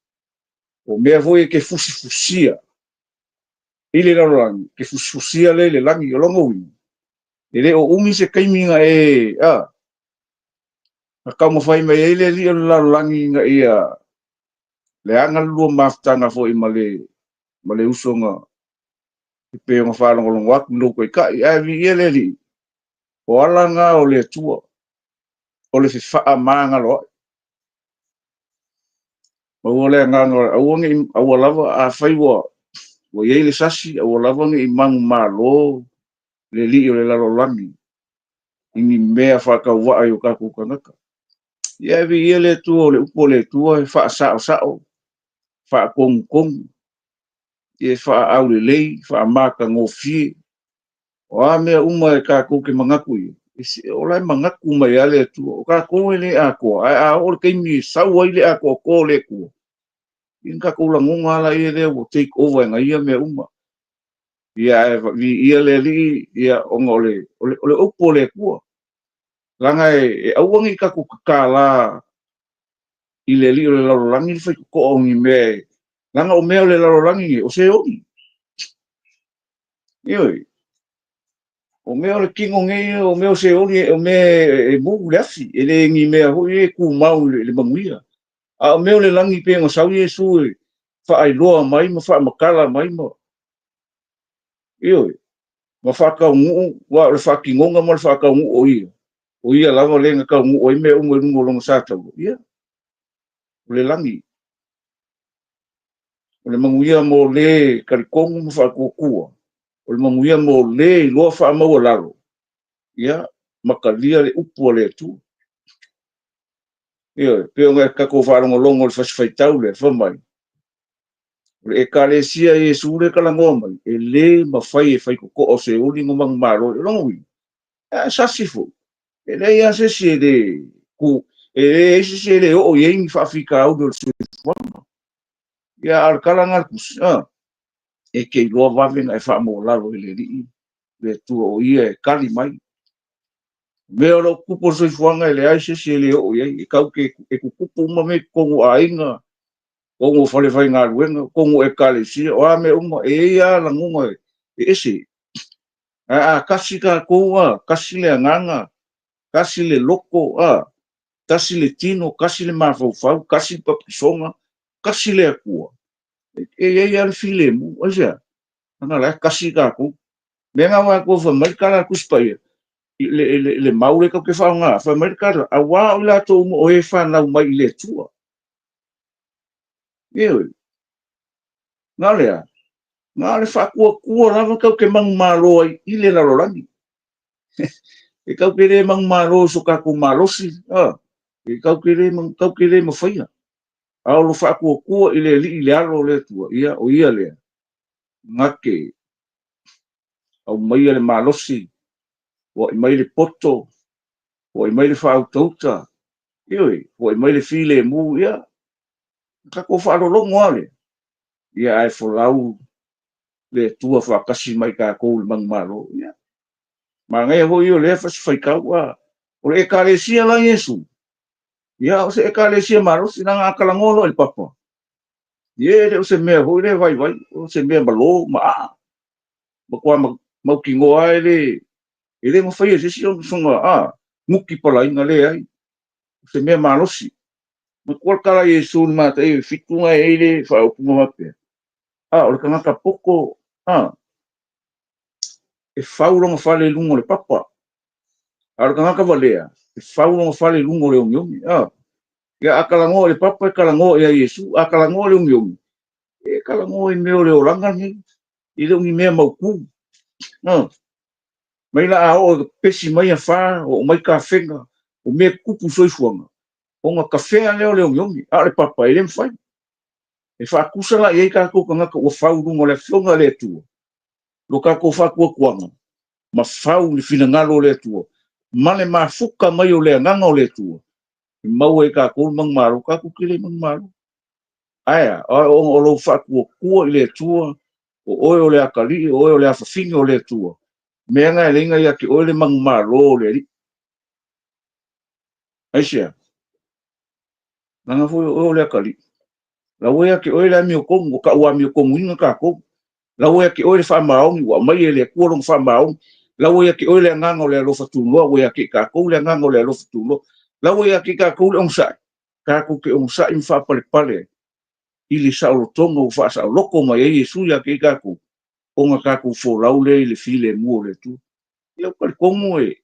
O mea foi e te fusifusia i le lalolagi, e te fusifusia lea i le lagi. O lona uiga, e le o umi se taimi na e, a, na taumafai mai ai le alii o le lalolagi ina ia leaga le lua mafutaga foi ma le, ma le uso na e pei ona faalogologo atu i lou taitai. Ae viia le Alii, o ala na o le Atua, o le fefaamagaloaʻi. Maua le agaga, aua ne i, aua lava, afai ua, ua i ai le sasi, aua lava ne i manumalo le alii o le lalolagi i ni mea faatauvaa i o tatou tagata. Ia e viia le Atua, o le upu a le Atua e faasaosao, faatonutonu, e faaaulelei, faamatagofie. O a mea uma e tatou te manatu i ai, o la e manatu mai lava le Atua. O tatou e le atoa, ae a oo le taimi e sau ai le atoatoa o le Atua, ia ona tatou lagona lava lea lea ua take over e ia mea uma. Ia ae viia le Alii, ia ona o le, o le, o le upu a le Atua. Leaga e, e aua ne i tatou tatala i le alii o le lalolagi le faitotoa o ni mea e, leaga o mea o le lalolagi nei, o seoli. Ioe. O mea o le tino nei, o mea o seoli, o mea e mou le afi, e le ni mea foi e tumau i le manuia. A o mea o le lagi pei ona sau Iesu e faailoa mai ma faamatala mai ma, ioe, ma faataunuu, aua o le faatinoga ma le faataunuu o ia. O ia lava lea na taunuu ai mea uma i luga o lona sa taua, ia, o le lagi. O le manuia mo le talitonu ma faatuatua, o le manuia mo le iloa faamaualalo, ia, ma talia le upu a le Atua. Ioe, pei ona tatou faalogologo i le Fasi Faitau lea, fai mai, o le Ekalesia a Iesu lea e talanoa mai, e le mafai e faitotoa o Seoli ona manumalo ai. O lona uiga, a sasi foi, e leai lava se isi e le ku, e leai se isi e le oo i ai ni faafitauli o le soifuaga. Ia, a o le tala lena a le Tusi, e te iloa vave ona e faamaualalo i le Alii, le Atua o Ia e tali mai. O mea o lo o tutupu o le soifuaga e leai se isi e le oo i ai, e tatou te, e tutupu uma mea i totonu o aiga, totonu o falefaigaluega, totonu o ekalesia, o a mea uma, e i ai lava lagona e ese. Ae a tasi tatou, tasi le agaga, tasi le loto, tasi le tino, tasi le mafaufau, tasi le papatisoga, tasi le Atua, e i ai lava le filemu. Aisea? Leaga la e tasi tatou. Mea na aua fai mai le tala a le Tusi Paia, i le mau lea tatou te faaaoga, fai mai le tala, aua o i latou uma o e fanau mai i le Atua. Ioe. Na o le a? Na o le faatuatua lava tatou te manumalo ai i le lalolagi. E tatou te le manumalo i so tatou malosi, e tatou te le, tatou te le mafaia. A o lo faatuatua i le Alii i le alo o le Atua, ia, o ia lea, na te aumaia le malosi, foai mai le poto, foai mai le faautauta, ioe, foai mai le filemu, ia, tatou faalologo lava lea, ia ae folau le Atua faatasi ma i tatou i le manumalo. Ia, manaia foi ia o lea fasi faitau, a o le Ekalesia la Iesu, ia o se Ekalesia malosi, leaga a talanoa loa i le papa, ia e le o se mea foi lea vaivai, o se mea malo ma aa, matua mautinoa lava e le, e le mafaia e se isi ona soona a, nuki palaina, leai, o se mea malosi. Matua le tala a Iesu i le Mataio 7 na e i ai le faaupuga faapea, a, o le tagata poto, a, e fau lona fale i luga o le papa, a o le tagata valea, e fau lona fale i luga o le ogeoge. A, ia a talanoa i le papa, e talanoa ia Iesu, a talanoa i le ogeoge, e talanoa i mea o le olaga lenei, e le o ni mea mautu. A, mai la a oo e pepesi mai afa, oo mai tafega, o mea e tutupu i soifuaga, ona tafea lea o le ogeoge, a o le papa e le mafai. E faatusa la i ai tatou tagata ua fau i luga o le Afioga a le Atua, lo tatou faatuatuaga, ma fau i le finagalo o le Atua, ma le mafuta mai o le Agaga o le Atua, e maua ai e tatou le manumalo, tatou te le manumalo. Ae a? Ona o lou faatuatua i le Atua, o oe o le atalii, o oe o le afafine o le Atua, mea na e leai ona ia te oe le manumalo o le Alii. Aisea? Leaga foi o oe o le atalii. La ua ia te oe le amiotonu, ua tau amiotonuina tatou. La ua ia te oe le faamaoni, ua aumai e le Atua lona faamaoni. La ua ia te oe le agaga o le alofa tunoa, ua ia te i tatou le agaga o le alofa tunoa. La ua ia te i tatou le onosai, tatou te onosai ma faapalepale ai i le saolotoga ua faasaoloko mai ai Iesu ia te i tatou, ona tatou folau lea i le filemu o le Atua. Ia, ou te talitonu e,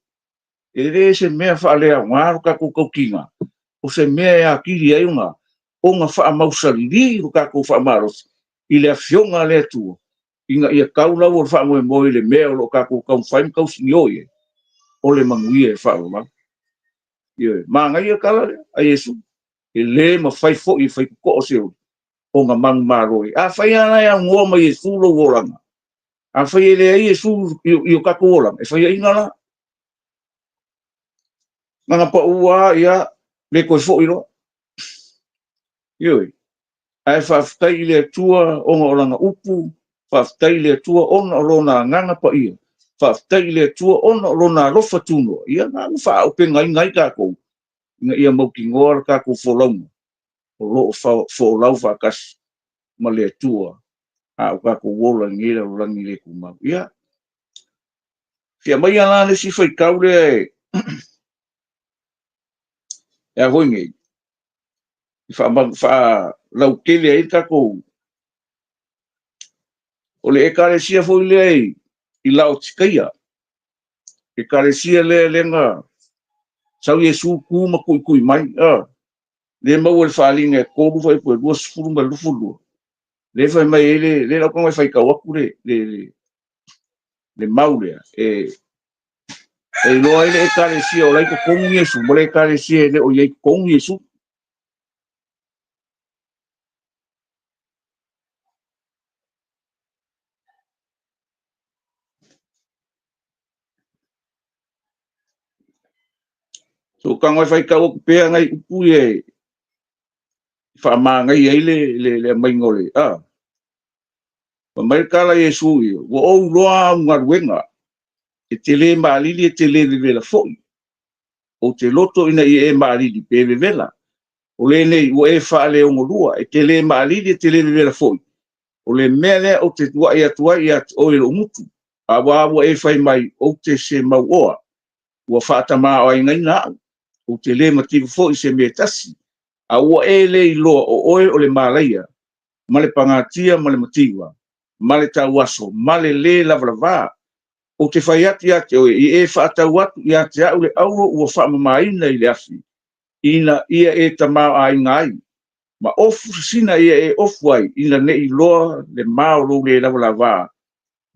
E le se mea faaleaoga lo tatou tautiga, o se mea e atili ai ona ona faamausalili lo tatou faamalosi i le Afioga a le Atua, ina ia tau lau o le faamoemoe i le mea o lo o tatou taumafai ma tausinio i ai, o le manuia e faavavau. Ioe, manaia le tala lea a Iesu, e le mafai foi e faitotoa o se oli ona manumalo ai. Afai lava la e aunoa ma Iesu lou olaga, afai e leai Iesu i o tatou olaga, e faiaina la. Na pau lava, ia, le toe foi loa. Ioe. Ae faafetai i le Atua ona o Lana upu, faafetai i le Atua ona o Lona Agaga Paia, faafetai i le Atua ona o Lona alofa tunoa, ia na ua faaaupegaina ai tatou, ina ia mautinoa le tatou folauga o lo o folau faatasi ma le Atua a o tatou ola i lenei lalolagi le tumau. Ia, fia aumaia la le isi faitau lea e e a foi nei, e faalautele ai le tatou, o le Ekalesia foi lea i Laotikaia, Ekalesia lea lea na Sau Iesu tu ma tuitui mai, a. Le maua le faaaliga e 3 fuaiupu e 20 ma le 22. Le fai mai ai le, le lau tago e faitau atu le, le, le, le mau lea, e, e iloa ai le Ekalesia o la e i totonu Iesu, ma le Ekalesia e le o i ai i totonu Iesu. So tago e faitau atu pea nai upu ia e faamanaia ai le, le, le aumaiga o le, a. Fai mai le tala a Iesu ia, ua ou iloa au galuega, e te le maalili e te le vevela foi. Ou te loto ina ia e maalili pe vevela. O lenei ua e faaleonolua, e te le maalili e te le vevela foi. O le mea lea ou te tuuai atu ai ia te oe lou gutu, aua ua e fai mai, ou te se mauoa, ua faatamaoaigaina au, ou te le mativa foi i se mea e tasi, a ua e le iloa o oe o le malaia, ma le pagatia ma le mativa, ma le tauaso, ma le lē lavalava. Ou te fai atu ia te oe, i e faatau atu ia te au le auro ua faamamaina i le afi, ina ia e tamaoaiga ai, ma ofu sisina ia e ofu ai, ina ne i loa le ma o lou le lavalava,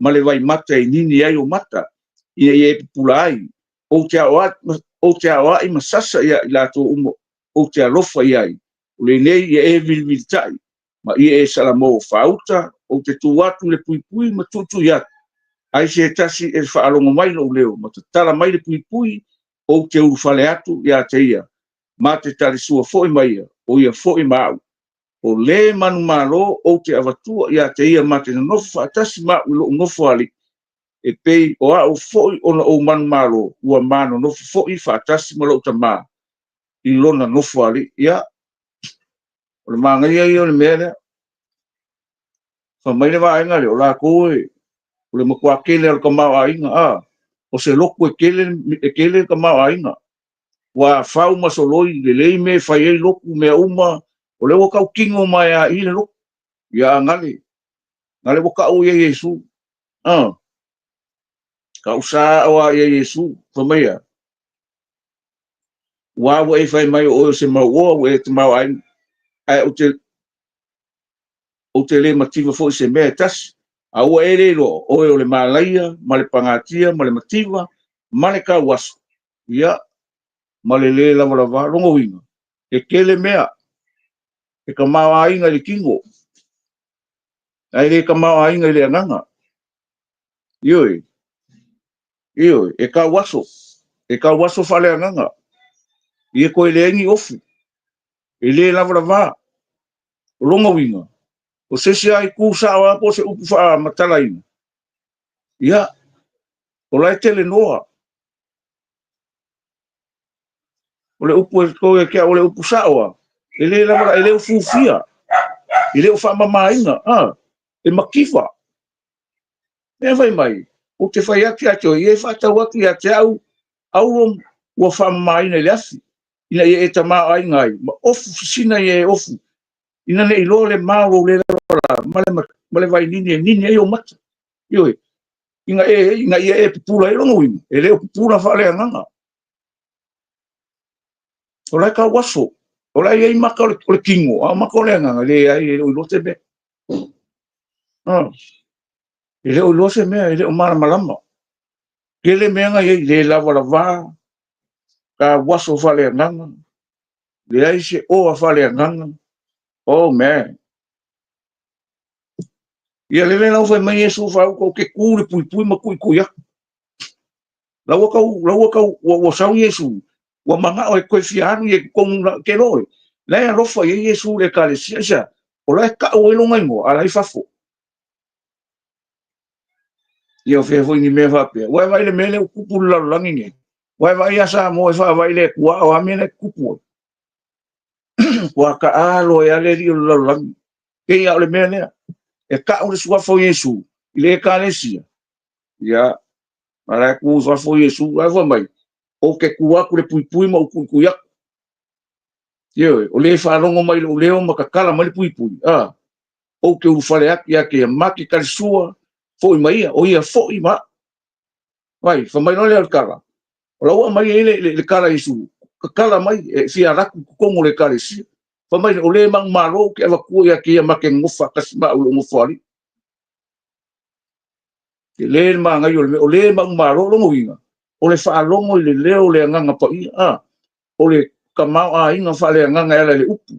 ma le vaimata e nini ai ou mata, ina ia e pupula ai. Ou te aoai ma sasa ia i latou uma ou te alofa i ai, o lenei ia e vilivilitai, ma ia e salamo faauta, ou te tu atu i le puipui ma tuitui atu, ai se tasi e faalogo mai lou leo ma tatala mai le puipui, ou te ulufale atu ia te ia, ma te talisua foi ma ia, o ia foi ma au. O le manumalo ou te avatua ia te ia ma te nonofo faatasi ma au i lou nofoalii, e pei o au foi ona ou manumalo ua ma nonofo foi faatasi ma lou Tama i lona nofoalii. Ia, o le manaia ia o le mea lea. Fai mai le vaega lea, o latou e, o le matua tele o le tamaoaiga, a, o se lotu e tele, e tele le tamaoaiga. Ua fau ma soloi lelei mea e fai ai lotu, mea uma, o lea ua tautino mai lava i le lotu. Ia, a gale, gale ua tau ia Iesu. A, tau sao lava ia Iesu, fai mai a, ua ua e fai mai o oe o se mauoa, ua e tamaoaiga, ae ou te, ou te le mativa foi i se mea e tasi. A ua e le iloa, oe o le malaia, ma le pagatia, ma le mativa, ma le tauaso, ia, ma le lē lavalava. Lona uiga, e tele mea e tamaoaiga i le tino, ae le tamaoaiga i le agaga. Ioe, ioe, e tauaso, e tauaso faaleagaga. Ia toe leai ni ofu, e le lavalava. O lona uiga, o se isi lava itu sao lava po o se upu faamatalaina, ia, o la e telenoa. O le upu e toe ia te au o le upu sao lava, e le lava, e le ufiufia, e le o faamamaina, a, e mativa. Mea fai mai, ou te fai atu ia te oe, ia e faatau atu ia te au, auro ua faamamaina i le afi, ina ia e tamaoaiga ai, ma ofu sisina ia e ofu, ina ne i loa le ma o lou le lavalava, ma le, ma le vainini e nini ai ou mata. Ioe, ina, e, ina ia e pupula ai lona uiga, e le o pupula faaleagaga. O la e tauaso, o la e i ai maka o le, o le tino, a o maka o le agaga, leai, e le o iloa se mea. Ah. E le o iloa se mea, e le o malamalama. Tele mea na i ai, le lavalava, tauaso faaleagaga, leai se oa faaleagaga. Oh man. Ia lele lau fai mai Iesu faauta ou te tu le puipui ma tuitui atu. La ua tau, la ua tau, ua, ua sau Iesu, ua manao e toe fia alu ia i totonu la, ke loe. La e alofa i ai Iesu i le ekalesia, aisea? O la e tau ai lona igoa, a la e i fafo. Ia o fea foi ni mea faapea. Ua e vaai i le mea lea ua tupu i le lalolagi nei. Ua e vaai ia Samoa e faavae i le Atua, o a mea la e tutupu ai? Ua taalo ai lava le alii o le lalolagi. Pei lava o le mea lea. E tau le suafa o Iesu i le Ekalesia. Ia, a la e tu i fafo Iesu, ae fai mai, ou te tu atu i le puipui ma ou tuitui atu. Ioe, o le faalogo mai i lou leo ma tatala mai le puipui, a, ou te ulufale atu ia te ia, ma te talisua foi ma ia, o ia foi ma au. Vai, fai mai loa lea o le tala, o la ua aumai ai le, le, le tala a Iesu, Tatala mai e fia alu atu i totonu o le Ekalesia. Fai mai, o le manumalo ou te avatua ia te ia ma te nonofo faatasi ma au i lou nofoalii. Tele le manaia o le mea, o le manumalo, lona uiga, o le faalogo i le leo o le Agaga Paia, a, o le tamaoaiga faaleagaga e ala i le upu,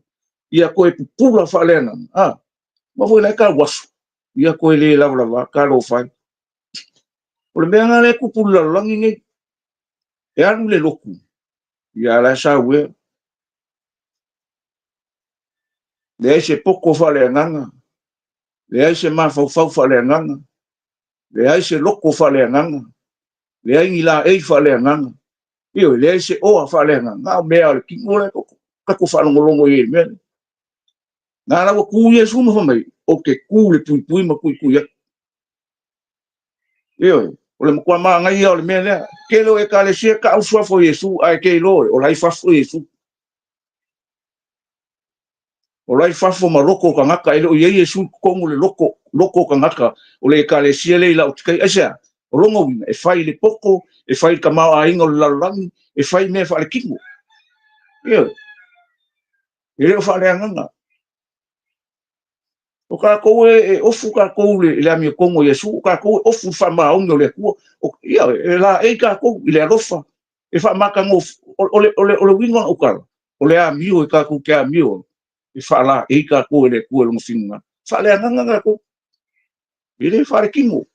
ia toe pupula faaleagaga, a, aua foi o la e tau aso, ia toe le lavalava, talofa e. O le mea lena lea e tupu i le lalolagi lenei. E alu le lotu, ia a o la e sau ea. Leai se poto faaleagaga, leai se mafaufau faaleagaga, leai se loto faaleagaga, leai ni laei faaleagaga, ioe, leai se oa faaleagaga, na o mea lava o le tino lea tatou faalogologo i ai i le mea lea. Na la ua tu Iesu ma fai mai, ou te tu i le puipui ma tuitui atu. Ioe, o le matua manaia o le mea lea. Tele o ekalesia e tau le suafa o Iesu, ae te iloa o la e i fafo Iesu. O la e i fafo ma loto o tagata, e le o i ai Iesu i totonu o le loto, loto o tagata o le ekalesia lea i Laotikaia. Aisea? O lona uiga, e fai i le poto, e fai i le tamaoaiga o le lalolagi, e fai i mea faaletino. Ioe. E le o faaleagaga. O tatou e ofu tatou i le amiotonu a Iesu, o tatou e ofu i le faamaoni o le Atua. Ia, e laei tatou i le alofa, e faamatagofie. O le uiga o lau tala, o le amio e tatou te amio ai, e faalaei tatou e le Atua i Lona finagalo. E faaleagaga tatou, e le faaletino.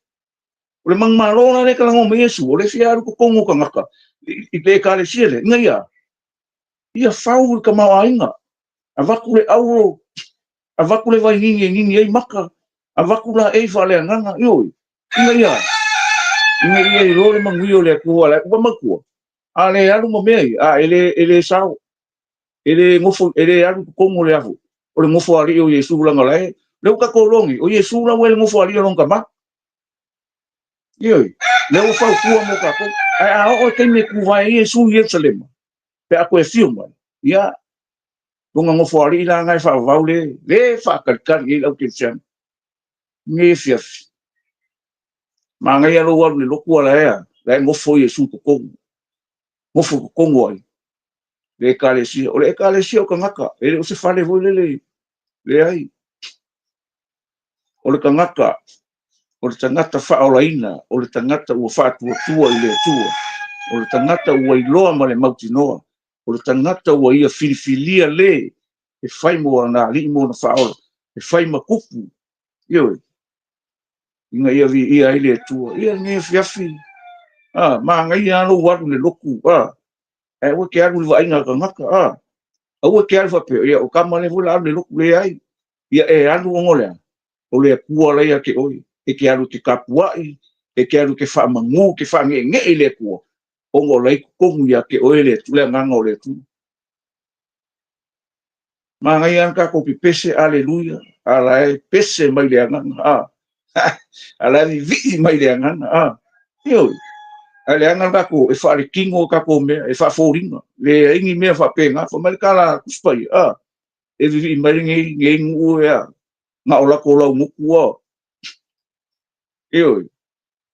O le manumalo la lea e talanoa mai ai Iesu, o lea e fia alu i totonu o tagata i le ekalesia lea, ina ia Ia fau le tamaoaiga, avatu le auro, avatu le vainini e nini ai maka, avatu laei faaleagaga, ioe, ina ia, ina ia iloa le manuia o le Atua. La ua manatua, a le alu ma mea ia, a e le, e le sao, e le nofo, e le alu i totonu o le afu, o le nofoalii o Iesu, leaga la e, lea ua tatou iloa nei, o Iesu la ua i le nofoalii o lona Tama. Ioe, lea ua fautua mo tatou. Ae a oo i le taimi e tuvae ai Iesu i Ierusalema, pe a toe afio mai, ia, lona nofoalii la lena e faavavau le, le faatalitali i ai le au kerisiano. Nei afiafi, manaia lou alu i le lotu a la e a, la e nofo Iesu i totonu. Nofo i totonu o ai? Le ekalesia. O le ekalesia o tagata, e le o se fale foi lele, leai. O le tagata, o le tagata faaolaina, o le tagata ua faatuatua i le Atua, o le tagata ua iloa ma le mautinoa, o le tagata ua ia filifilia le e fai mo ana alii ma ona faaola, e fai ma tupu, ioe, ina ia viia ai le Atua. Ia lenei afiafi, a, manaia lava lou alu i le lotu, a, ae aua e te alu i le vaaiga a tagata, a, aua e te alu faapea, ia o tama lea foi o le a alu i le lotu, leai, ia e alu ona o le a? O le Atua la ia te oe, e te alu e te tapuai, e te alu e te faamanu, e te faaneenee i le Atua, ona o la e i totonu ia te oe le agaga o le Atua. Manaia lava le tatou pepese, aleluia, a la e pese mai le agaga, a, a la e vivii mai le agaga, a, ioe. Ae leaga le tatou, e faaletino tatou mea, e faafoliga, leai ni mea faapena. Fai mai le tala a Tusi Paia, a, e vivii mai lenei, lenei nuu e a, na o latou laugutu a. Ioe,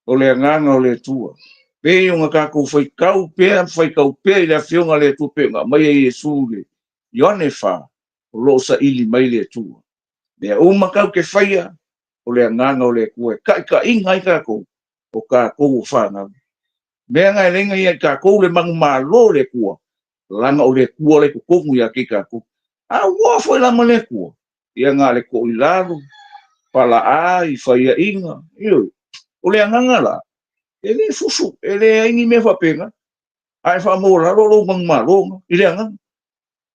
o le agaga o le Atua. Pei ona tatou faitau pea ma faitau pea i le Afioga a le Atua pei ona aumai e Iesu i le Ioane 4, o lo o saili mai le Atua. Mea uma tatou te faia, o le agaga o le Atua e taitaiina ai tatou, o tatou o fanau. Mea na e leai na ia i tatou le manumalo o le Atua, leaga o le Atua la i totonu ia te i tatou. A ua foi la ma le Atua, ia na o le toilalo, palaai, faiaina, ioe. O le agaga la, e le fusu, e leai ni mea faapena, a e faamaualalo lou manumalo i le agaga.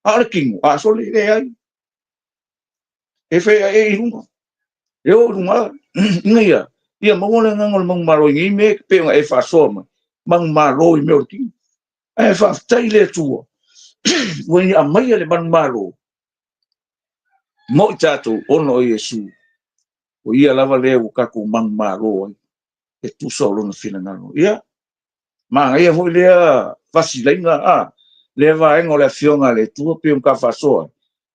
A o le tino, a sole, e leai. E feaei i luga, e o i luga, ina ia, ia maua le agaga o le manumalo i nei mea e pei ona e faasoa mai, manumalo i mea o le tino. Ae faafetai i le Atua, ua ia aumaia le manumalo mo i tatou ona o Iesu. O ia lava lea ua tatou manumalo ai, e tusa o lona finagalo. Ia, manaia foi lea fasilaiga, a, lea vaega o le Afioga a le Atua pei ona ta faasoa ai.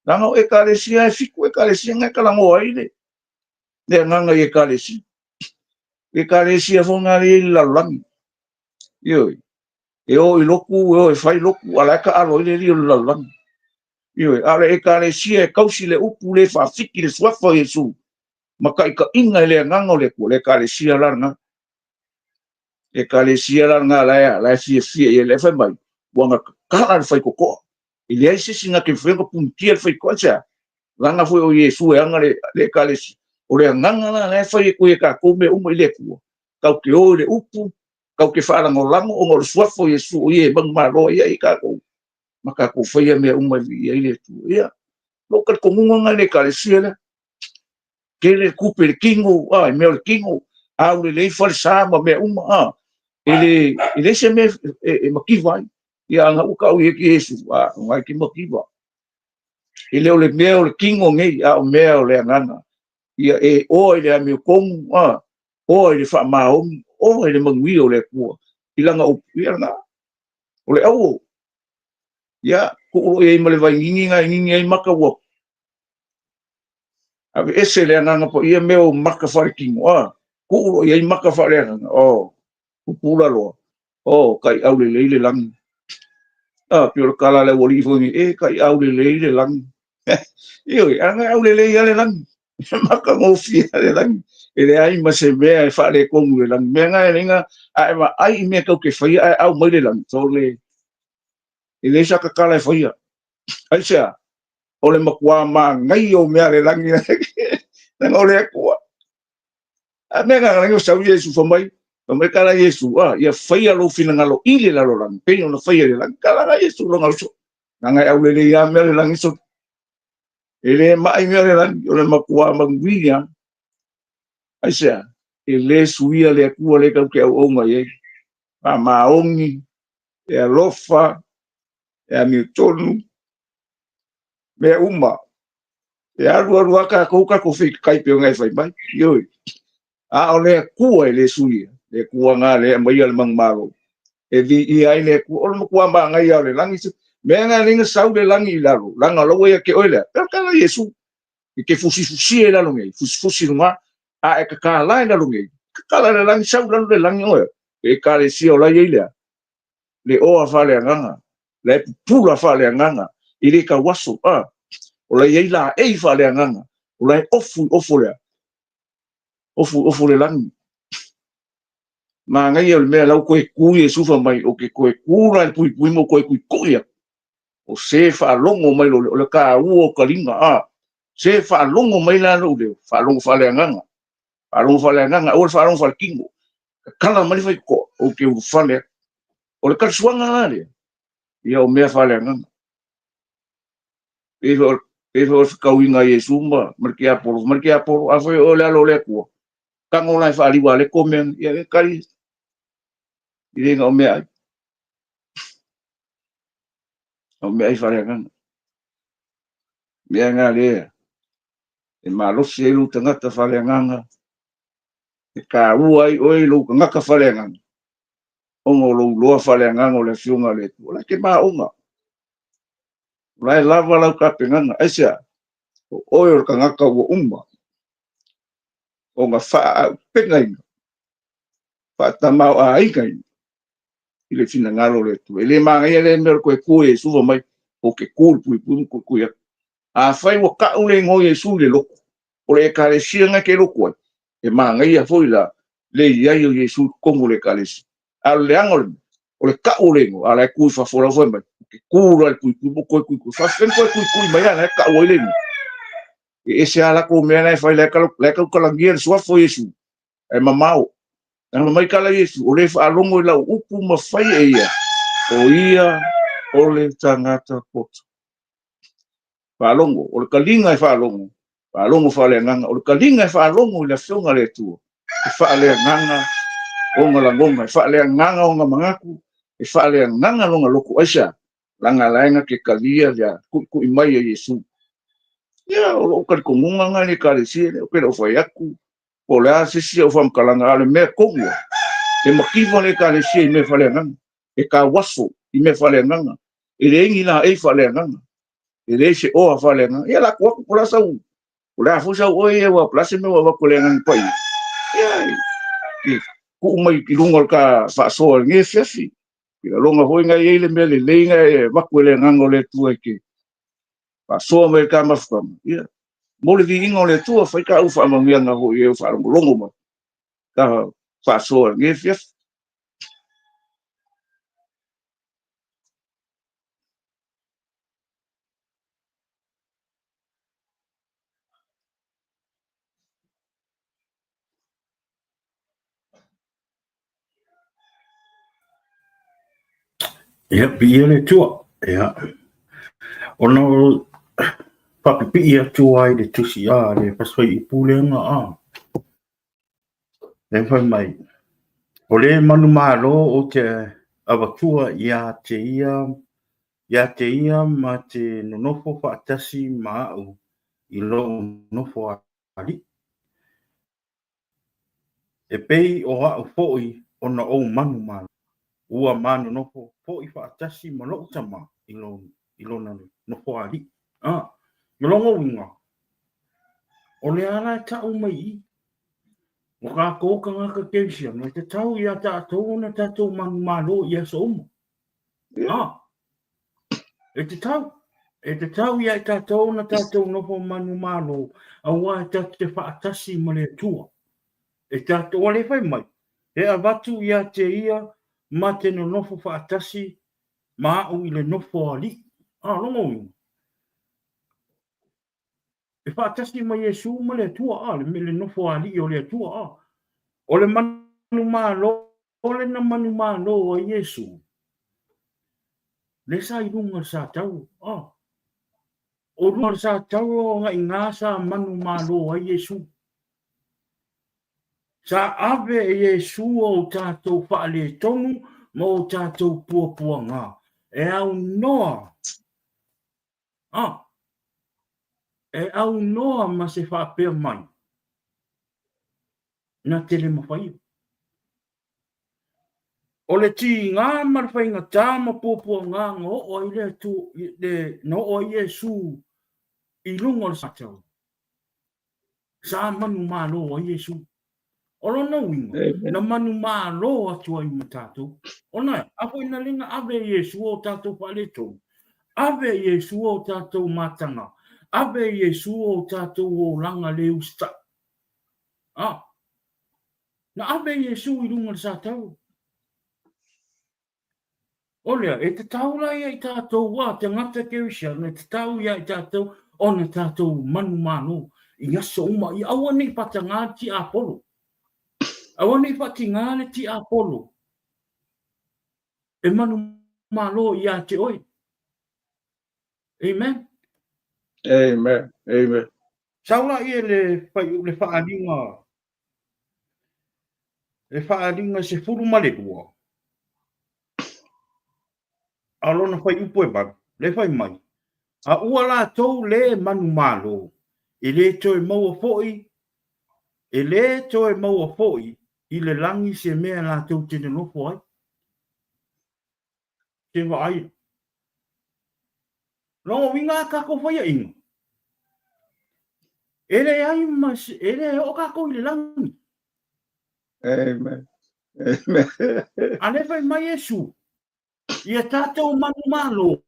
Leaga o Ekalesia e fitu Ekalesia na e talanoa ai le agaga i Ekalesia. Ekalesia foi na lea i le lalolagi. Ioe. E o i lotu, e o e fai lotu, a la e taalo ai le alii o le lalolagi. Ioe, a o le Ekalesia e tausi le upu le faafiki le suafa o Iesu ma taitaiga i le agaga o le Atua, le Ekalesia la lena. Le Ekalesia la lena la e fiafia i ai, la e fai mai, ua na tatala le faitotoa. E leai se isi na te mafai ona punitia le faitotoa. Aisea? Leaga foi o Iesu e ana le Ekalesia. O le agaga la la e fai atu ai e tatou mea uma i le Atua, tatou te o i le upu, tatou te faalagolago ona o le suafa o Iesu o ia e manumalo ai ia i tatou, ma tatou faia mea uma e viia ai le Atua. Ia, lou talitonuga lena i le Ekalesia lea. Tele le tupe i le tino, i mea o le tino, aulelei falesa ma mea uma, e leai se mea e mativa ai. Ia, ana ua tau i ai Iesu, o na e te mativa. E le o le mea o le tino nei, a o mea o le agaga. Ia e oa i le amiotonu, oa i le faamaoni, oa i le manuia o le Atua i lana upu, ia lena. O le auo, ia, tuu loa i ai ma le vainini na e nini ai maka ua aveese le agaga paia mea o maka faaletino, tuu loa i ai maka faaleagaga, o, pupula loa, o, taiau lelei le lagi. Pei o le tala a le aualii foi nei, e taiau lelei le lagi. Ioe, a na aulelei lava le lagi. Matagofie le lagi. E leai ma se mea e faaletonu i le lagi. Mea na e leai a e vaai i mea tatou te faia ae au mai le lagi, sole, e leai sa tatala e faia. Aisea? O le matua manaia o mea a le lagi, leaga o le Atua. A mea na lagi o sau Iesu fai mai, fai mai kala Iesu, ia faia lou finagalo i le lalolagi, pei ona faia i le lagi. Kala la Iesu lona uso. Leaga e aulelei lava mea o le lagi, sole. E le mai mea o le lagi, o le matua manuia. Aisea? E le suia le Atua le tatou te auauna i ai. Faamaoni, e alofa, e amiotonu, mea uma. E alu alu lava tatou, tatou feitatai pei ona e fai mai. Ioe. A o le Atua e le suia, le Atua na lea e aumaia le manumalo, e viia ai le Atua. O le matua manaia o le lagi, mea na e sau le lagi i lalo, leaga o la ua ia te oe lea. Pei o le tala a Iesu, e te fusifusia i lalo nei, fusifusi i luga, a e tatala i lalo nei, tatala i le lagi, sau i lalo le lagi oe. E Ekalesia o la e i ai lea, le oa faaleagaga, la e pupula faaleagaga, e le tauaso, o la e i ai laei faaleagaga, o la e ofu i ofo lea, ofu i ofo le lagi. Manaia o le mea la ua toe tu Iesu fai mai, ou te toe tu la i le puipui ma ou toe tuitui atu. O se faalogo mai lou leo, o le taua o taliga, se faalogo mai la lou leo, faalogo faaleagaga, faalogo faaleagaga, aua le faalogo faaletino. Tatala mai le faitotoa, ou te ulufale atu. O le talisuaga la lea, ia o mea faaleagaga. Pei foi o le fetauiga a Iesu ma le tiapolo, ma le tiapolo, afai o oe o le Alo o le Atua, tago la e faaliu aleto mea nei, ia e tali, e le na o meaai. O meaai faaleagaga. Mea na lea e malosi ai lou tagata faaleagaga, e taua ai oe i lou tagata faaleagaga, ona o lou iloa faaleagaga o le Afioga a le Atua. O la e te maoga. O la e lava lau tapenaga. Aisea? O oe o le tagata ua uma ona faaaupegaina, faatamaoaigaina i le finagalo o le Atua. E le manaia lea mea o le toe tu o Iesu fai mai, ou te tu i le puipui ma tuitui atu. Afai ua tau le igoa o Iesu i le lotu, o le Ekalesia lena e te lotu ai, e manaia foi la le i ai o Iesu i totonu o le Ekalesia. A o le leaga o le mea, o le tau o le igoa, a o la e tu i fafo la fai mai, ou te tu la i le puipui ma toe tuitui. Faafefea ona toe tuitui mai a la e tau ai le igoa? E ese lava latou mea la e fai, la e tautalagia le suafa o Iesu, ae mamao. Leaga mai tala Iesu, o le faalogo i lau upu ma fai e ia, o ia o le tagata poto. Faalogo, o le taliga e faalogo, faalogo faaleagaga, o le taliga e faalogo i le Afioga a le Atua, e faaleagaga ona lagona, e faaleagaga ona manatu, e faaleagaga lona loto. Aisea? Leaga la e na te talia le tuitui mai a Iesu. Ia, o lou talitonuga lena i le Ekalesia lea, ou te le o fai atu po o le a se isi au faamatalaga, a o le mea tonu lava, e mativa le Ekalesia i mea faaleagaga, e tauaso i mea faaleagaga, e leai ni laei faaleagaga, e leai se oa faaleagaga. Ia lako atu po o le a sau, po o le a foi sau oe ia, aua po o le a se mea ua avatu e le Agaga Paia, ia, e tuu mai i luga o le ta faasoa i lenei afiafi. Filaloga foi na e i ai le mea lelei na e avatu e le Agaga o le Atua e te faasoa mai i le ta mafutaga, ia, mo le viiga o le Atua, fai ta au faamanuiaga foi i e o faalogologo mai, ta faasoa i lenei afiafi. Ia, viia le Atua. Ia, ona o faapipii atu ai le tusi a le fasi-fuaiupu lea na a. Lea fai mai, o le manumalo ou te avatua ia te ia, ia te ia ma te nonofo faatasi ma au i lou nofo alii. E pei o a'u foi ona ou manumalo, ua ma nonofo foi faatasi ma lo'u Tama i lona nofoalii. A, o lona uiga, o le ala e ta'u mai i i, o kākou tagata kerisiano, e tatau iā tātou ona tātou manumalo i aso uma. A, e tatau, e tatau iā i tātou ona tātou nofo manumalo, auā e tātou te faatasi ma le Atua. E tātou, ua le fai mai, e avatu iā te ia ma te nonofo faatasi ma a'u i le nofo alii. A, lona uiga, E faatasi ma Iesū ma le Atua, a, le nofo alii o le Atua, a. O le manumalo le na manumalo ai Iesū, lea sa i luga o le sa tau, a. O luga o le sa tau o agaiga sa manumalo ai Iesū. Sa ave e Iesū o tatou faaletonu ma o tatou puapuaga e aunoa A, e aunoa ma se faapea mai, na te le mawhaia. O le tīgā ma le faigata ma puapuagā na oo ai le Atua, le, na oo ai Iesu i luga o le satau. Sa manumalo ai Iesu. O lona uiga, na manumalo atu ai ma tātou. Ona e, a foi na le na ave e Iesu o tātou faaletonu, ave e Iesu o tātou matanga, ave e Iesu o tātou olaga le usitai. A, na ave e Iesu i luga o le satau. O lea, e tatau la ia i tātou a tagata kerisiano, e tatau ia i tātou ona tātou manumalo i aso uma, ia aua nei whatangā le tiapolo. Aua nei whatingā le tiapolo e manumalo ia te oe. Amen. Amen. Amen. Sau la ia le, le whaaliga Le faaaliga 12, a lona fuaiupu e 8, le fai mai, A ua latou lē manumalo, e lē toe maua foi, e lē toe maua foi i le lagi se mea latou te nonofo ai. Te vaai. Lona uiga a tatou faiaʻiga, e leai ma se, e le oo tatou i le lagi. Amen. Amen. A le fai mai Iesu, ia tatou manumalo,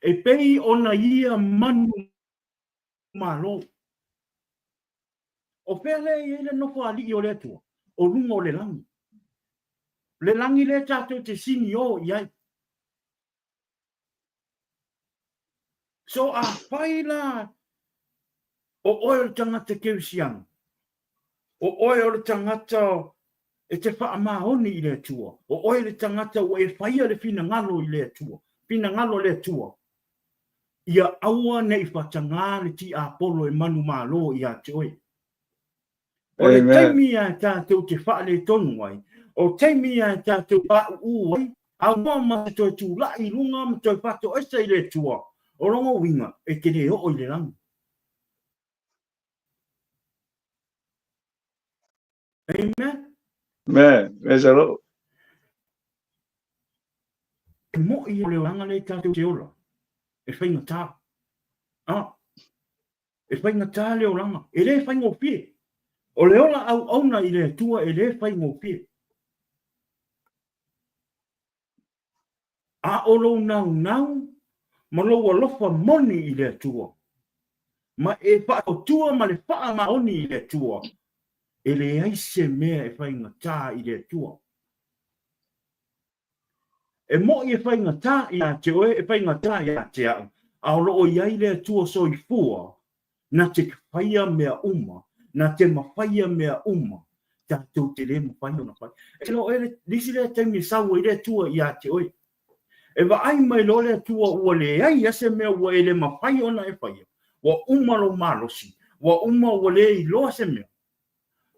e pei ona ia manumalo. O fea lea e i ai le nofo alii o le Atua? O luga o le lagi. Le lagi lea tatou te sini o i ai. So afai la o oe o le tagata kerisiano, o oe o le tagata e te faamaoni i le Atua, o oe le tagata ua e faia le finagalo i le Atua, finagalo o le Atua, ia aua ne i fatagā le tiapolo e manumalo ia te oe. O le taimi ia e tātou te faaletonu ai, o taimi ia e tātou pāʻuʻū ai, aunoa ma te toe tulaʻi i luga ma toe faatoesa i le Atua, o lona uiga, e te le oo i le lagi. Amen? Amen. Praise the Lord. E moʻi o le olaga lea tātou te ola, e faigata. Ah, E faigata le olaga, e le faigofie. O le ola auauna i le Atua e le faigofie. A o lou naunau ma lou alofa moni i le Atua, ma e faatuatua ma le faamaoni i le Atua, e leai se mea e faigata i le Atua. E moʻi e faigata iā te oe, e faigata iā te aʻu, a o loo i ai le Atua soifua, na te faia mea uma, na te mafaia mea uma, tatou te le mafai ona fai. E te loa oe le isi lea taimi e sau ai le Atua iā te oe. E vaai mai loa le Atua ua leai a se mea ua e le mafai ona e faia, ua uma lou malosi, ua uma ua le iloa se mea,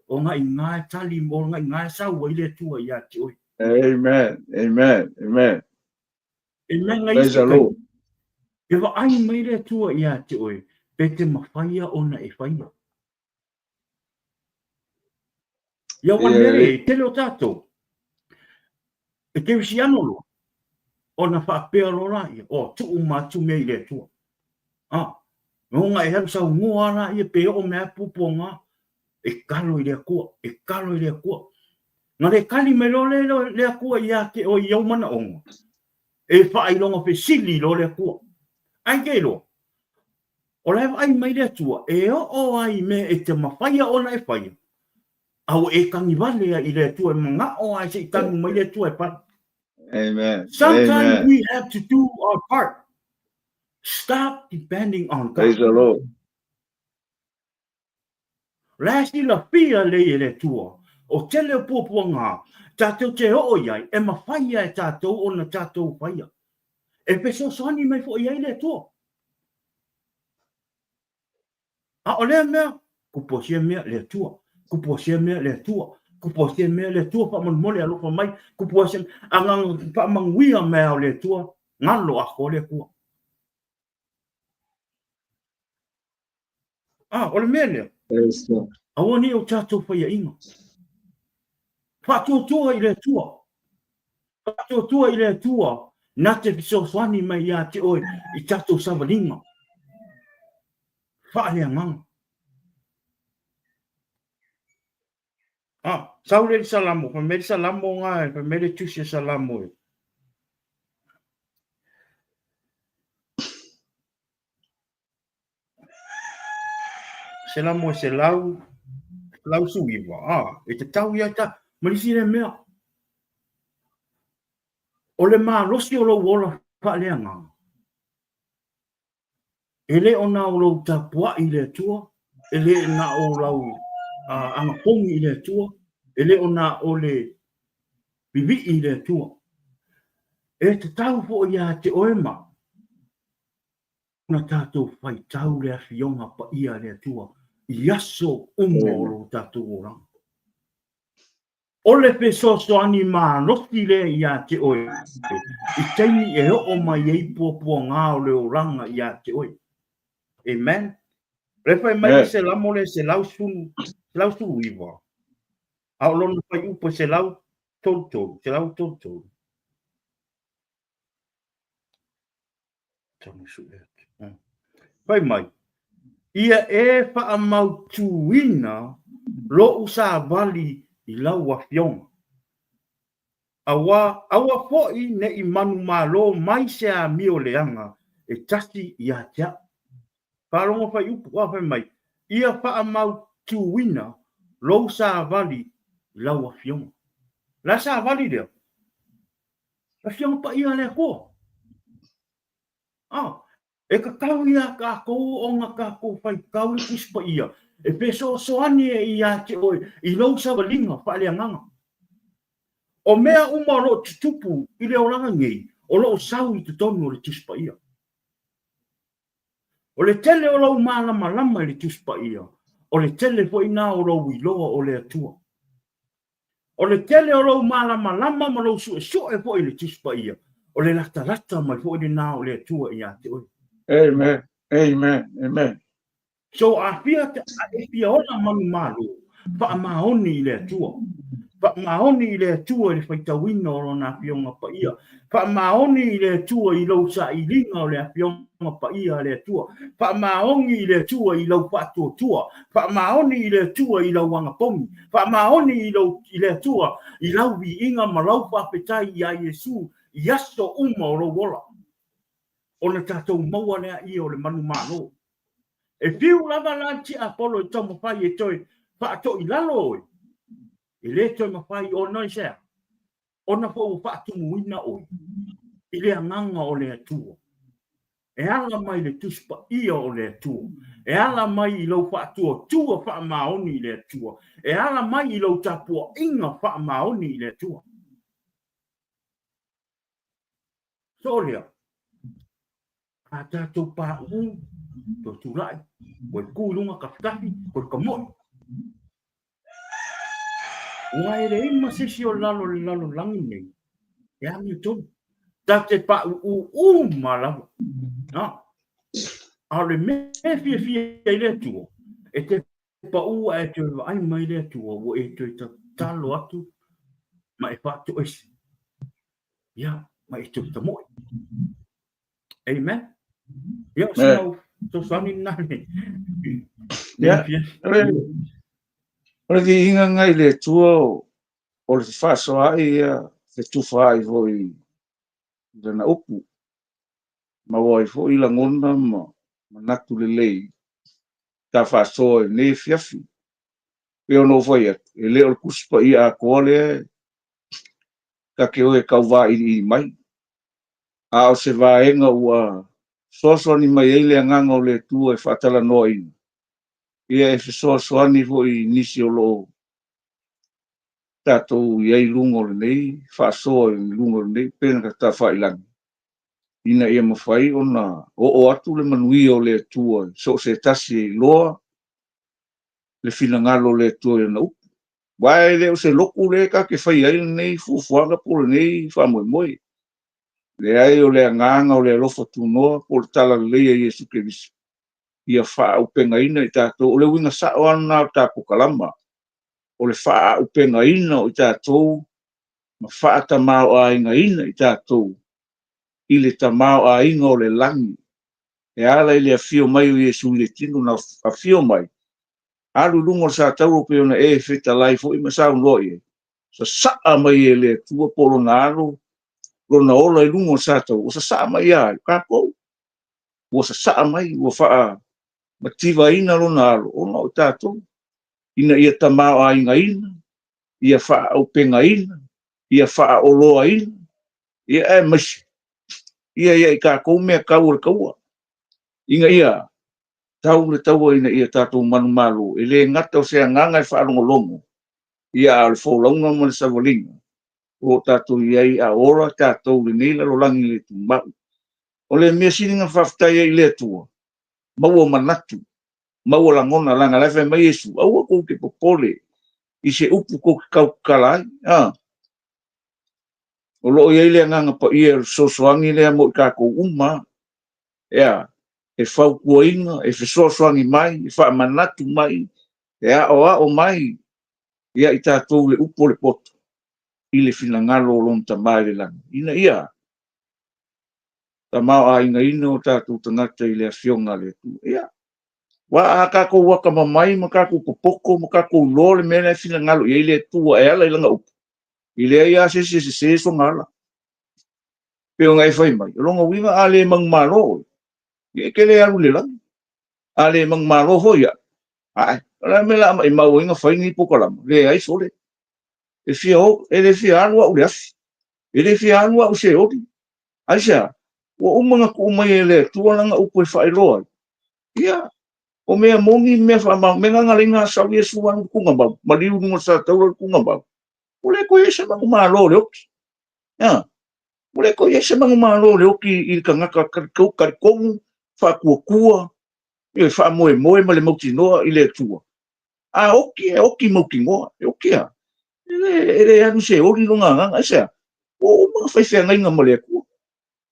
ona i ina e tali, ona i ina e sau ai le Atua iā te oe. Amen, amen, amen. E mea ngai Praise the Lord. E vaai mai le Atua iā te oe, pe te mafaia ona e faia. Ia ua mea e tele o tātou, e kerisiano loa, ona faapea loa laia, o, tuu ma atu mea i le Atua. A, ona e alu saunoa laia pe oo mea puapuaga, e kalo i le Atua, e kalo i le Atua. Na le kali mai loa le, le Atua ia te oe i ou manaoga, e faailoga fesili loa le Atua. Ai ke iloa, o la e vaai mai le Atua, e oo ai i mea e te mafaia ona e faia, a ua e tagivale ai i le Atua e manao ai se i tanu mai le Atua e fai. Amen. Sometimes Amen. we have to do our part. Stop depending on God. Praise the Lord. O la e silafia lei e le Atua, o tele o puapuaga tatou te oo i ai, e mafaia e tatou ona tatou faia. E fesoasoani mai foi ai le Atua. A o lea mea, kupu sia mea le Atua, kupu sia mea le Atua, kupu sia mea le Atua, faamolemole alofa mai, kupu sia agaga faamanuia mea o le Atua, galo atoa le Atua. Ah, o le mea lea. Yes, sir. Aua ne i o tatou faiaina. Faatuatua i le Atua. Faatuatua i le Atua na te fesoasoani mai ia te oe i tatou savaliga. Faaleagaga. Ah, sau le Salamo, fai mai le Salamo nga, fai mai le tusi a Salamo e. Selamo e selau, selau suiva, ah, e te tau ia ta, ma nisi le mea. O le malosi o lou ola faaleagaga, e le o na o lou tapuai i le Atua, e le na o lau agapogi i le Atua, e le o na o le vivii i le Atua. E tatau foi ia te oe ma ona tatou faitau le Afioga Paia a le Atua i aso uma o lo tatou olaga. O le fesoasoani malosi lea iā te oe i taimi e oo mai ai puapuaga o le olaga iā te oe. Amen. Le fai mai le selamo le 119, a o lona fuaiupu e 133, 133. Fai mai, ia e faamautuina lou savali i lau afioga. Aua, aua foi ne i manumalo mai se amio leaga e tasi ia te au. Faalogo fuaiupu, a fai mai, ia faamautuina lou savali i lau afioga. O le a savali lea? Afioga Paia a le Atua. Ah, e tatau iā kākou ona kākou faitau le Tusi Paia e fesoasoani ai iā te oe i lou savaliga faaleagaga. O mea uma o lo o tutupu i le olaga nei, o lo o sau i totonu o le Tusi Paia. O le tele o lou malamalama i le Tusi Paia, o le tele foi na o lou iloa o le Atua. O le tele o lou malamalama ma lou suesue foi i le Tusi Paia, o le latalata mai foi lena o le Atua ia te oe. Amen. Amen. Amen. So a fia a e fia ola manumalo, faamaoni i le Atua. Faamaoni i le Atua i le faitauina o Lona Afioga Paia. Faamaoni i le Atua i lou sailiga o le Afioga Paia a le Atua. Faamaoni i le Atua i lau faatuatua. Faamaoni i le Atua i lau agapogi. Faamaoni i, lou, i le Atua i lau viiga ma lau faafetai iā Iesu i aso uma o lou ola, ona tatou maua lea ia o le manumalo. E fiu lava la le tiapolo e taumafai e toe faatoilalo oe, e le toe mafai ona i se a? Ona foi ua faatumuina oe i le agaga o le Atua. E ala mai le Tusi Paia o le Atua, e ala mai i lou faatuatua faamaoni i le Atua, e ala mai i lou tapuaiga faamaoni i le Atua. So lea, a tatou pauu, toe tulai, toe tu i luga tafitafi, toe tamoe. Aua e leai ma se isi o lalo i le lalolagi nei e amiotonu. Ta te pauu uma lava. A o le mea e fiafia ai le Atua, e te pau ae toe vaai mai le Atua ua e toe tatalo atu ma e faatoese. Ia, ma e toe tamoe. Amen. Ia, o sina fesoasoani lena. Ia, o le viiga lena i le Atua o le fefaasoaai ia, fetufaai foi i Lana upu, maua ai foi lagona ma manatu lelei ta faasoa i lenei afiafi. Pei ona ou fai atu, e le o le Tusi Paia atoa lea ta te o e tau vailiili mai, a o se vaega ua fesoasoani mai ai le Agaga o le Atua e faatalanoaina, ia e fesoasoani foi i nisi o lo o tatou i ai i luga o lenei faasoa i luga o lenei upega tafailagi, ina ia mafai ona oo atu le manuia o le Atua i so o se tasi e iloa le finagalo o le Atua i Lana upu. Aua e le o se lotu lea ta te faia ai lenei fuafuaga po o lenei faamoemoe. Leai, o le agaga o le alofa tunoa po o le talalelei a Iesu Keriso ia faaaupegaina i tatou. O le uiga sao lava lena o le ta polokalama, o le faaaupegaina o i tatou ma faatamaoaigaina i tatou i le tamaoaiga o le lagi e ala i le afio mai o Iesu i le tino na afio mai, alu i luga o le satauro pei ona e fetalai foi ma saunoa i ai, sasaa mai e le Atua po o lona alo, lona ola i luga o le satauro, ua sasaa mai ia ai, tatou. Ua sasaa mai, ua faamativaina lona alo ona o tatou, ina ia tamaoaigaina, ia faaaupegaina, ia faaoloaina, ia aemaise ia ia i tatou mea tau o le taua, ina ia tau le taua ina ia tatou manumalo, e le gata o se agaga e faalogologo, ia a o le folauga ma le savaliga o lo o tatou i ai a ola tatou i lenei lalolagi le tumau. O le mea sili na faafetai ai i le Atua, maua manatu, maua lagona, leaga la e fai mai Iesu, aua tou te popole i se upu tou te tautatala ai. A? O lo o i ai le Agaga Paia o le fesoasoani lea mo i tatou uma, ea, e fautuaina, e fesoasoani mai, e faamanatu mai, e aoao mai ia i tatou le upu o le poto i le finagalo o Lona Tama i le lagi, ina ia tamaoaigaina o tatou tagata i le Afioga a le Atua. Ia, aua a tatou atamamai ma tatou popoto ma tatou iloa le mea la e finagalo i ai le Atua e ala i Lana upu, e leai lava se isi e sese sona ala. Pei ona e fai mai, o lona uiga a le manumalo oe, ia e te le alu i le lagi. A le manumalo foi au, ae, o le a le mea o le a maimau ai na fai nei polokalama? Leai sole. E fia o, e le fia alu au i le afi. E le fia alu au i se oli. Aisea? Ua uma ona tuu mai e le Atua lana upu e faailoa ai. Ia, o mea moni ma mea faamaoni, mea na na laina sau Iesu alu i le tugamau, maliu i luga o le sataura i le tugamau, ua le toe i ai se manumalo o le oti. Ia, ua le toe i ai se manumalo o le oti i le tagata talitonu, faatuatua, e faamoemoe ma le mautinoa i le Atua. A oti, e oti mautinoa, e oti a. E le alu se oli lona agaga, aisea? Ua uma ona fai feagaiga ma le Atua.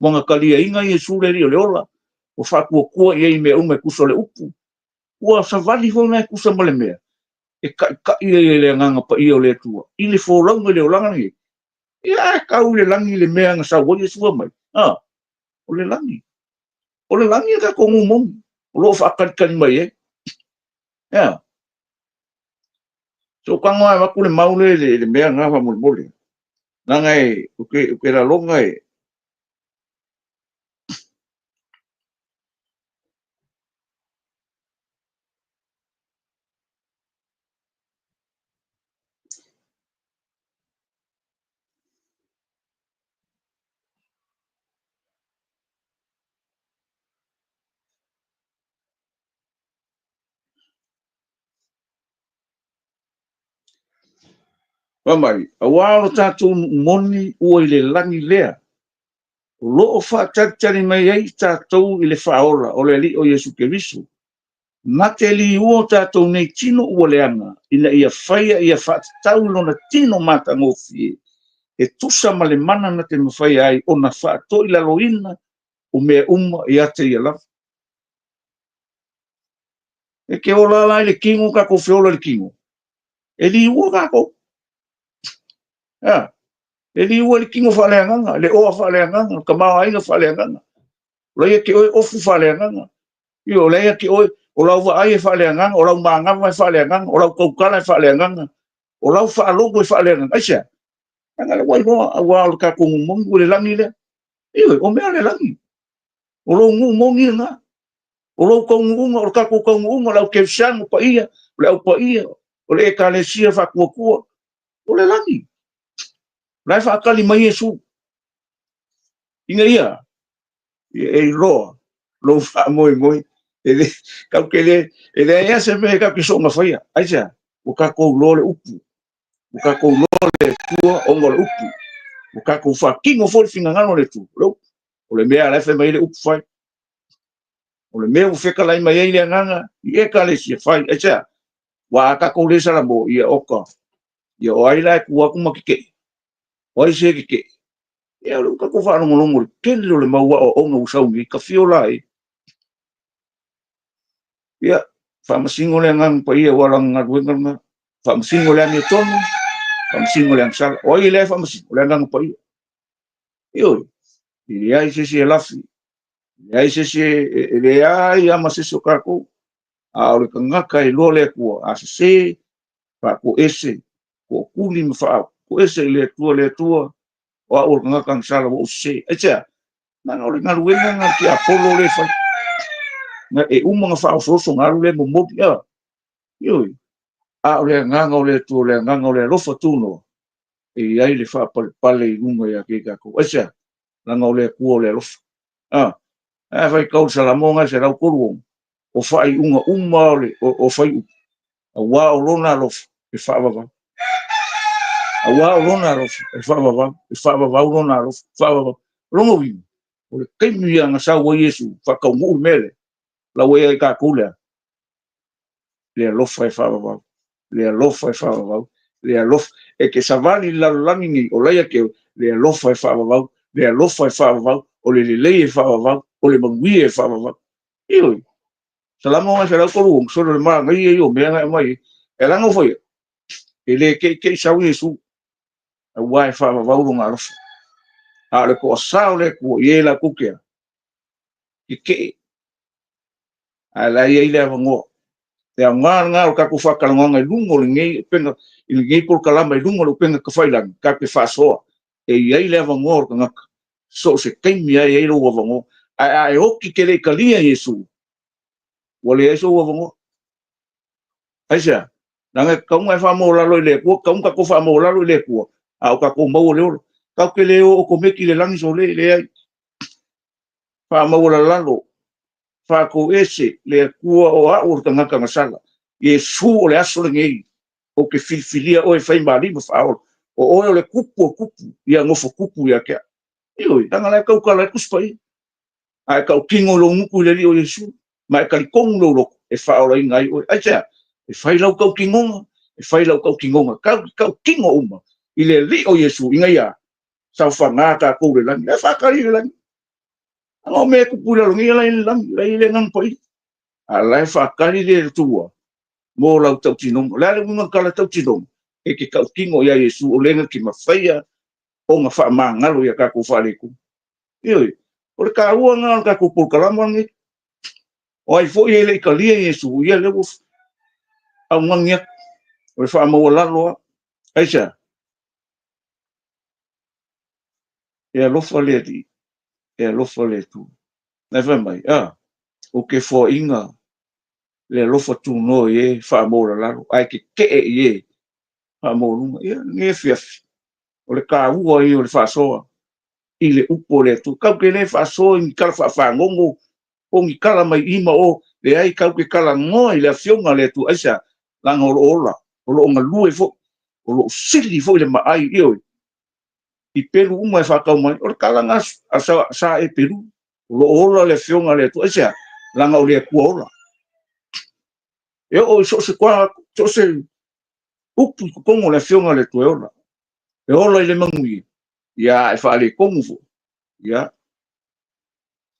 Ua na taliaina Iesu le Alii o le ola, ua faatuatua i ai i mea uma e tusa o le upu. Ua savali foi lena e tusa ma le mea e taitai ai e le Agaga Paia o le Atua i le folauga i le olaga lenei. Ia ae tau i le lagi le mea na sau ai Iesu mai. A, o le lagi. O le lagi le tatou nuu moni o lo o faatalitali mai ai. Ea. So tago lava avatu le mau lea i le mea lena faamolemole. Leaga e, ou te, ou te lalona e, Fai mai, Auā o lo tatou nuu moni ua i le lagi lea, o lo o faatalitali mai ai i tatou i le Faaola, o le Alii o Iesu Keriso, na te liua o tatou nei tino ua leaga, ina ia faia ia faatatau i lona tino matagofie, e tusa ma le mana na te mafaia ai ona faatoilaloina o mea uma ia te ia lava. E te ola la i le tino, tatou feola i le tino, e liua tatou. E liua i le tino faaleagaga, le oa faaleagaga, le tamaoaiga faaleagaga. O la e ia te oe ofu faaleagaga. Ioe, o la e ia te oe, o lau vaai e faaleagaga, o lau manava e faaleagaga, o lau tautala e faaleagaga, o lau faalogo e faaleagaga. Aisea? Leaga o lea ua iloa, aua o le tatou nuu moni ua i le lagi lea. Ioe, o mea o le lagi. O lou nuu moni lena. O lou taunuuga, o le tatou taunuuga, o le au kerisiano paia, o le au paia, o le Ekalesia faatuatua, o le lagi. O la e faatali mai Iesu, ina ia e iloa lou faamoemoe. E le, tatou te le, e leai lava se mea tatou te soona faia. Aisea? Ua tatou iloa le upu, ua tatou iloa le Atua ona o le upu, ua tatou faatino foi le finagalo o le Atua, o le upu. O le mea lava la e fai mai ai le upu, fai. O le mea ua fetalai mai ai le Agaga i Ekalesia, fai. Aisea? Aua a tatou le salamo, ia oka, ia o ai la e tu atu ma tetee? O ai se tetee? Ia o lea ua tatou faalogologo i le tele o le mau aoaoga ua sau nei, tafio la e. Ia, faamasino le Agaga Paia aua o lana galuega lena. Faamasino le amiotonu, faamasino le agasala. O ai lea e faamasino? O le Agaga Paia. Ioe, e leai se isi e lafi, e leai se isi e leai lava ma se isi o tatou. A o le tagata e iloa le Atua, a sese, faatoese, tootuli ma faatoese i le Atua, le Atua, o au o le tagata agasala ua ou sese. Aisea? Leaga o le galuega lena a le tiapolo lea e fai. E uma ona faaosooso ona alu lea momoli. Ioe. A o le agaga o le Atua, o le agaga o le alofa tunoa, e i ai le faapalepale i luga ia te tatou. Aisea? Leaga o le Atua o le alofa. A faitau le Salamo 136, o faaiuga uma o le o fuaiupu, aua o lona alofa e faavavau. Aua o lona alofa e faavavau, e faavavau lona alofa, faavavau. O lona uiga, o le taimi lava na sau ai Iesu faataunuu le mea lea, la ua ia i tatou le a? Le alofa e faavavau, le alofa e faavavau, le alofa. E te savali i le lalolagi nei, o la ia te oe, le alofa e faavavau, le alofa e faavavau, o le lelei e faavavau, o le manuia e faavavau. Ioe. Salamo 136, sole o le manaia ia o mea na e aumai ai. E ala ona ou fai atu, e le te i te i sau Iesu, aua e faavavau lona alofa. A o le toasa o le Atua i e latou te a, tetee. Ae la e i ai le avanoa. Le aoga lena o le tatou faatalanoaga i luga o lenei upega, i lenei polokalama i luga o le upega tafailagi, tatou te faasoa. E i ai le avanoa o le tagata, so o se taimi lava e i ai lou avanoa. Ae a e oti e te le i talia Iesu, ua leai sou avanoa. Aisea? Leaga e tatau ona e faamaualalo i le Atua, tatau ona tatou faamaualalo i le Atua, a o tatou maua le ola. Tatou te le o otometi i le lagi sole, leai. Faamaualalalo, faatoese le Atua o au o le tagata na sala. Iesu o le aso lenei, ou te filifilia oe e fai ma alii ma faaola. O oe o le tupu o tupu, ia nofo tupu ia te au. Ioe, leaga la e tautala ai Tusi Paia. A e tautino i lou gutu i le Alii o Iesu, ma e talitonu lou loto, e faaolaina ai oe. Aisea? E fai lau tautinoga, e fai lau tautinoga, tatou te tautino uma i le Alii o Iesu, ina ia saofaga tatou i le lagi. La e faatali i le lagi. Leaga o mea e tupu i lalo nei, la e i le lagi, la e i le Agaga Paia. A la e faatali le Atua mo lau tautinoga. O le a le uiga o le tala tautinoga? E te tautino ia Iesu o le na te mafaia ona faamagalo ia tatou faaletonu. Ioe, o le taua lena o le tatou polokalama lenei. O ai foi e le i talia Iesu, ia lea ua augani atu. O le faamaualalo lava. Aisea? E alofa le Alii, e alofa le Atua. Na e fai mai, a, ou te foaiina le alofa tunoa i e faamaualalalo, ae tetee i e faamaualuga. Ia, lenei afiafi, o le taua ia o le faasoa i le upu o le Atua. Tatou te le faasoa i ni tala faafagogo po o ni tala mai i ma o, leai, tatou te talanoa i le Afioga a le Atua. Aisea? Leaga o lo o ola, o lo o galue foi. O lo o sili foi le maai, ioe, i pelu uma e faatau mai. O le tala a sa e pelu, o lo o ola le Afioga a le Atua. Aisea? Leaga o le Atua ola. E oo i so o se toa, so o se upu i totonu o le Afioga a le Atua e ola. E ola i le manuia, ia e faaletonu foi. Ia,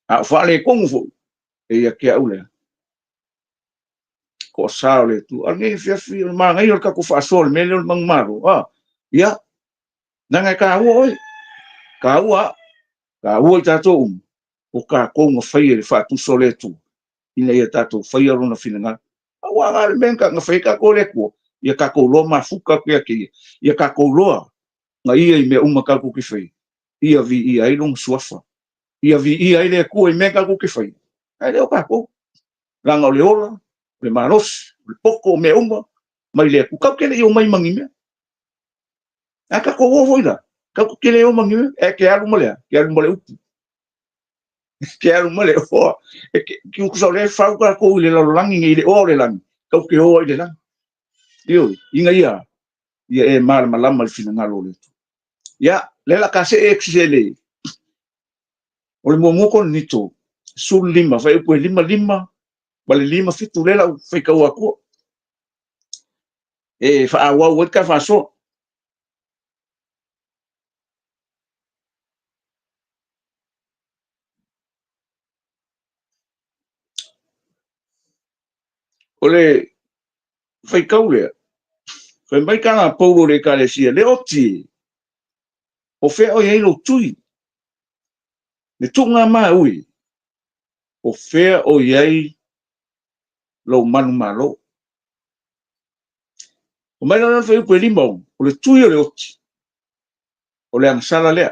a o faaletonu foi, e ia te au lea. Toasa o le Atua. A o lenei afiafi, o le manaia o le tatou faasoa i le mea lea o le manumalo. A, ia, leaga e taua oe, taua au, taua i tatou uma, o tatou na faia i le faatusa o le Atua, ina ia tatou faia Lona finagalo. Aua na o le mea na fai ai tatou e le Atua, ia tatou iloa mafuta atu ia te Ia, ia tatou iloa na Ia i mea uma tatou te faia, ia viia ai Lona Suafa, ia viia ai le Atua i mea tatou te faia, ae le o tatou. Leaga o le ola, o le malosi, o le poto, o mea uma, mai le Atua. Tatou te le i omai ma ni mea. A tatou o foi la, tatou te le o ma ni mea. E te alu ma le a? Te alu ma le upu. Te alu ma le oa. E te, tusa o lea e fau tatou i le lalolagi nei, i le oa o le lagi, tatou te o ai i le lagi. Ioe, ina ia, ia e malamalama i le finagalo o le Atua. Ia, lea la ta see atu se le, o le muamua Korinito, 15, fuaiupu e 55 ma le 57, lea la u faitau atua. E faaauau ai ta faasoa. O le faitau lea, fai mai tala Paulo i le Ekalesia, le oti e, o fea o i ai lou tui? Le tuuga maui, o fea o i ai lou manumalo? Fai mai la le fuaiupu e 56, o le tui o le oti, o le agasala lea.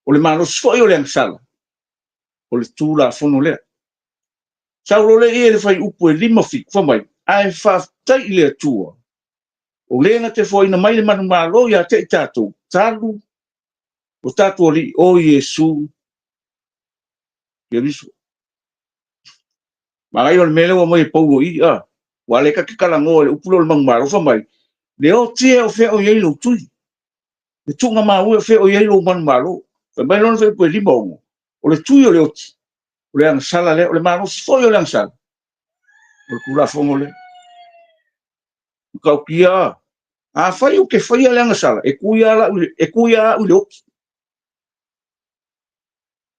O le malosi foi o le agasala, o le Tulafono lea. Sau loa lea i le fuaiupu e 57, fai mai, ae faafetai i le Atua, o le na te foaina mai le manumalo ia te i tatou, talu o tatou Alii, o Iesu Keriso. Manaia o le mea lea ua aumai e Paulo i i, a, aua o lea ta te talanoa i le upu lea o le manumalo, fai mai, le oti e o fea o i ai lou tui, le tuuga maua e o fea o i ai lou manumalo. Fai mai lona fuaiupu e 56, o le tui o le oti, o le agasala lea, o le malosi foi o le agasala, o le Tulafono lea. Matautia, afai ou te faia le agasala, e tui lava au i le oti.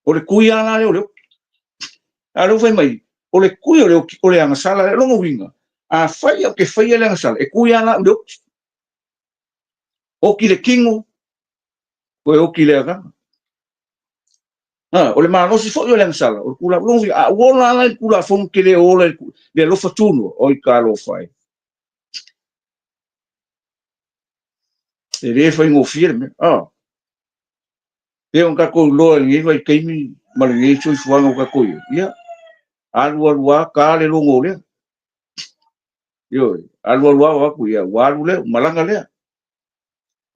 O le tui lava la lea o le oti. A o lea ua fai mai, o le tui o le oti, o le agasala lea. O lona uiga, afai ou te faia le agasala, e tui lava la au i le oti. Oti le tino, toe oti le agaga. O le malosi foi o le agasala, o le Tulafono. Lona uiga, a ou ola la i le Tulafono, ou te le ola i le alofa tunoa, oi talofa e. E le faigofie le mea. Pei ona tatou iloa i lenei vaitaimi ma lenei soifuaga ua tatou i ai, ia, alu alu lava ta le logo lea. Ioe, alu alu lava o atu, ia, ua alu lea, ua malaga lea.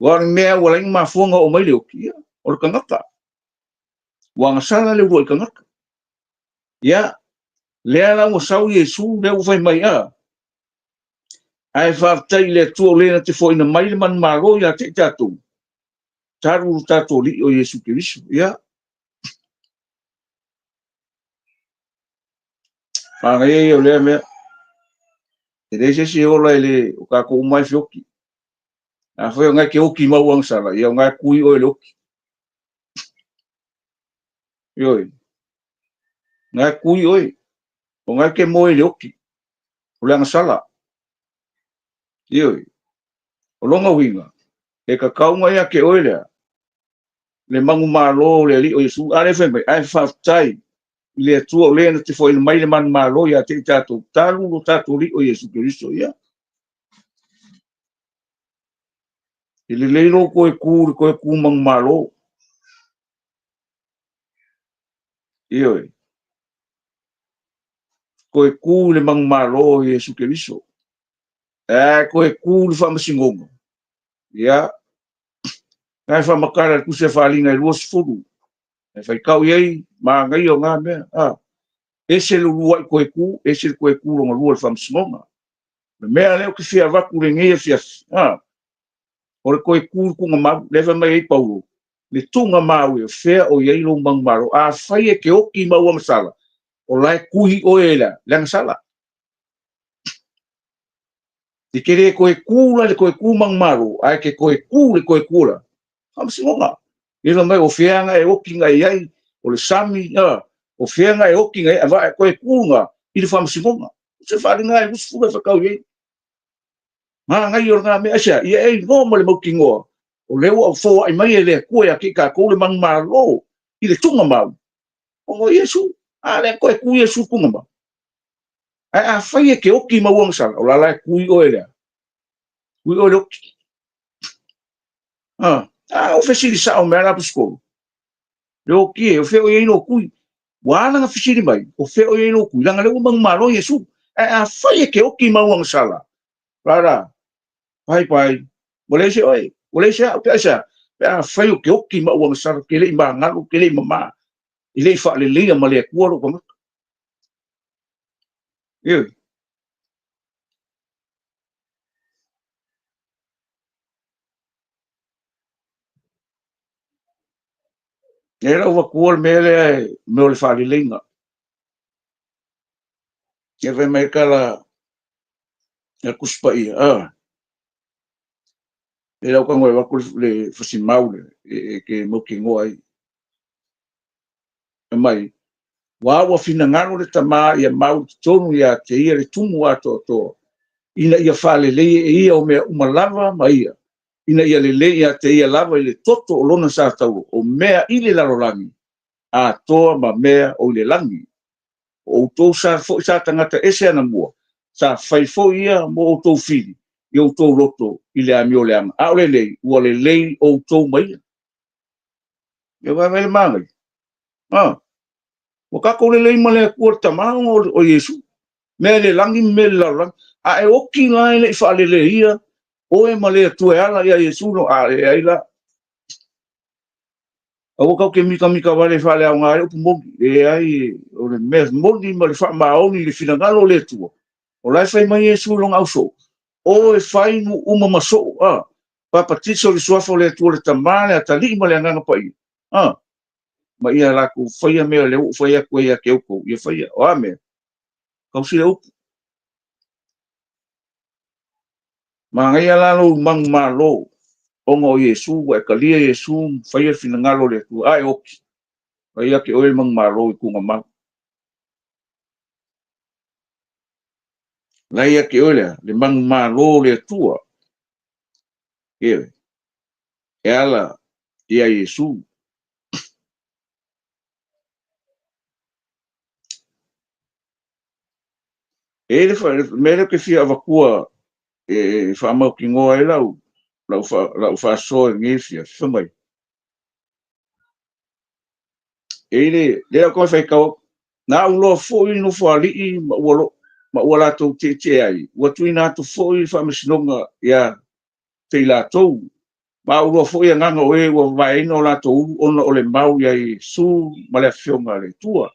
Aua o le mea ua leai ni mafua ona oo mai le oti, ia, o le tagata. Ua agasala le uluai tagata. Ia, lea la ua sau Iesu, lea ua fai mai, a, ae faafetai i le Atua o le na te foaina mai le manumalo ia te i tatou, talu lo tatou Alii o Iesu Keriso. Ia, manaia ia o lea mea. E leai se isi e ola e le o tatou uma e feoti. Afai o na e te oti mau agasala, ia o na e kui oe i le oti. Ioe. Na e kui oe. O na e te moe i le oti. O le agasala. Ioe. O lona uiga, e tatau ia te oe lea, le manumalo o le Alii o Iesu. A lea fai mai, ae faafetai i le Atua o le na te foaina mai le manumalo ia te i tatou, talu lo tatou Alii o Iesu Keriso. Ia. E lelei lou toe tu i le toe tu manumalo. Ioe. Toe tu i le manumalo o Iesu Keriso. Ae toe tu i le faamasinoga. Ia. Na e faamatala le tusi a Faaaliga e 20. E faitau i ai manaia o na mea. A. Ese le uluai toe tu, ese le toe tu lona lua i le faamasinoga. O le mea lea ou te fia avatu i lenei afiafi. A. O le toe tu i le tuugamau, lea e fai mai ai Paulo, le tuugamau e fea o i ai lou manumalo. Afai e te oti ma ua agasala, o la e tui oe e le agasala. E te le toe tu la i le toe tu manumalo, ae te toe tu i le toe tu o le faamasinoga. Ia fai mai, o fea na e oti na i ai, o le sami, o fea na e oti na i ai, ae toe tu na i le faamasinoga. O se faaaliga e 20 e faitau i ai. Manaia o lena mea, aisea? Ia e iloa ma le mautinoa, o lea ua foai mai e le Atua ia te i tatou le manumalo i le tuugamau, ona o Iesu. A lea toe tu Iesu i le tuugamau. Ae afai e te oti ma ua agasala, o la la e tui oe lea. Tui oe le oti. A o fesili sao mai lava Aposetolo. Le oti e, o fea o i ai lou tui? Ua ala ona fesili mai, o fea o i ai lou tui? Leaga o lea ua manumalo Iesu. Ae afai e te oti ma ua agasala, la, pai pai, ua leai se oe, ua leai se au, pe aisea? Pe afai ou te oti ma ua agasala, ou te le i magalo, ou te le i mama, e le i faaleleia ma le Atua lou tagata. Ioe. E lau avatua le mea lea e mea o le faaleleiga. E fai mai tala a Tusi Paia, a. E lau tago e avatu le fasimau lea e te mautinoa ai. Fai mai, Ua ua finagalo le Tama ia mau i totonu ia te ia le tumu atoatoa, ina ia faalelei e ia o mea uma lava ma ia, ina ia lelei ia te ia lava i le toto o lona sa taua, o mea i le lalolagi atoa ma mea o i le lagi. O outou sa foi sa tagata ese anamua, sa fai foi ia mo outou fili i outou loto i le amio leaga, a o lenei ua lelei outou ma ia. Ia vaai le manaia. Ah, ua tatou lelei ma le Atua le Tama ona o Iesu. Mea i le lagi ma mea i le lalolagi. A e oti la e le i faaleleia oe ma le Atua e ala ia Iesu, no, a leai la. Aua tatou te mitamita vale e faaleaoga ai upu moni. Leai, o le mea moni ma le faamaoni i le finagalo o le Atua. O la e fai mai Iesu i lona ausoo, o e fai nuu uma ma soo, a, papatiso i le suafa o le Atua le Tama, le Atalii ma le Agaga Paia, a, ma ia latou faia mea lea ua ou fai atu ai ia te outou, ia faia. O a mea? Tausi le upu. Manaia la lou manumalo ona o Iesu, ua e talia Iesu ma faia le finagalo o le Atua, a e oti, fai ia te oe le manumalo i tuugamau. La ia te oe lea, le manumalo o le Atua, e ala ia Iesu. E i ai le mea lea ou te fia avatua e faamautinoa ai lau faasoa i lenei afiafi, fai mai, e i ai le, lea ou te faitau atu, na au loa foi i nofoalii ma ua, lo, ma ua latou tietie ai, ua tuuina atu foi le faamasinoga ia te i latou, ma au loa foi agaga o e ua vavaeina o latou ulu ona o le mau ia Iesu ma le Afioga a le Atua.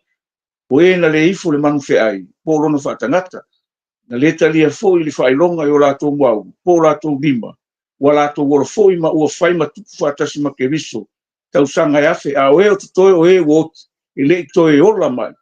O e na le ifo le manu feai, po o lona faatagata, na le talia foi le faailoga i o latou muaulu, po o latou lima, ua latou ola foi ma ua fai ma tupu faatasi ma Keriso tausaga e afe, a o e o totoe o e ua oti, e le i toe ola mai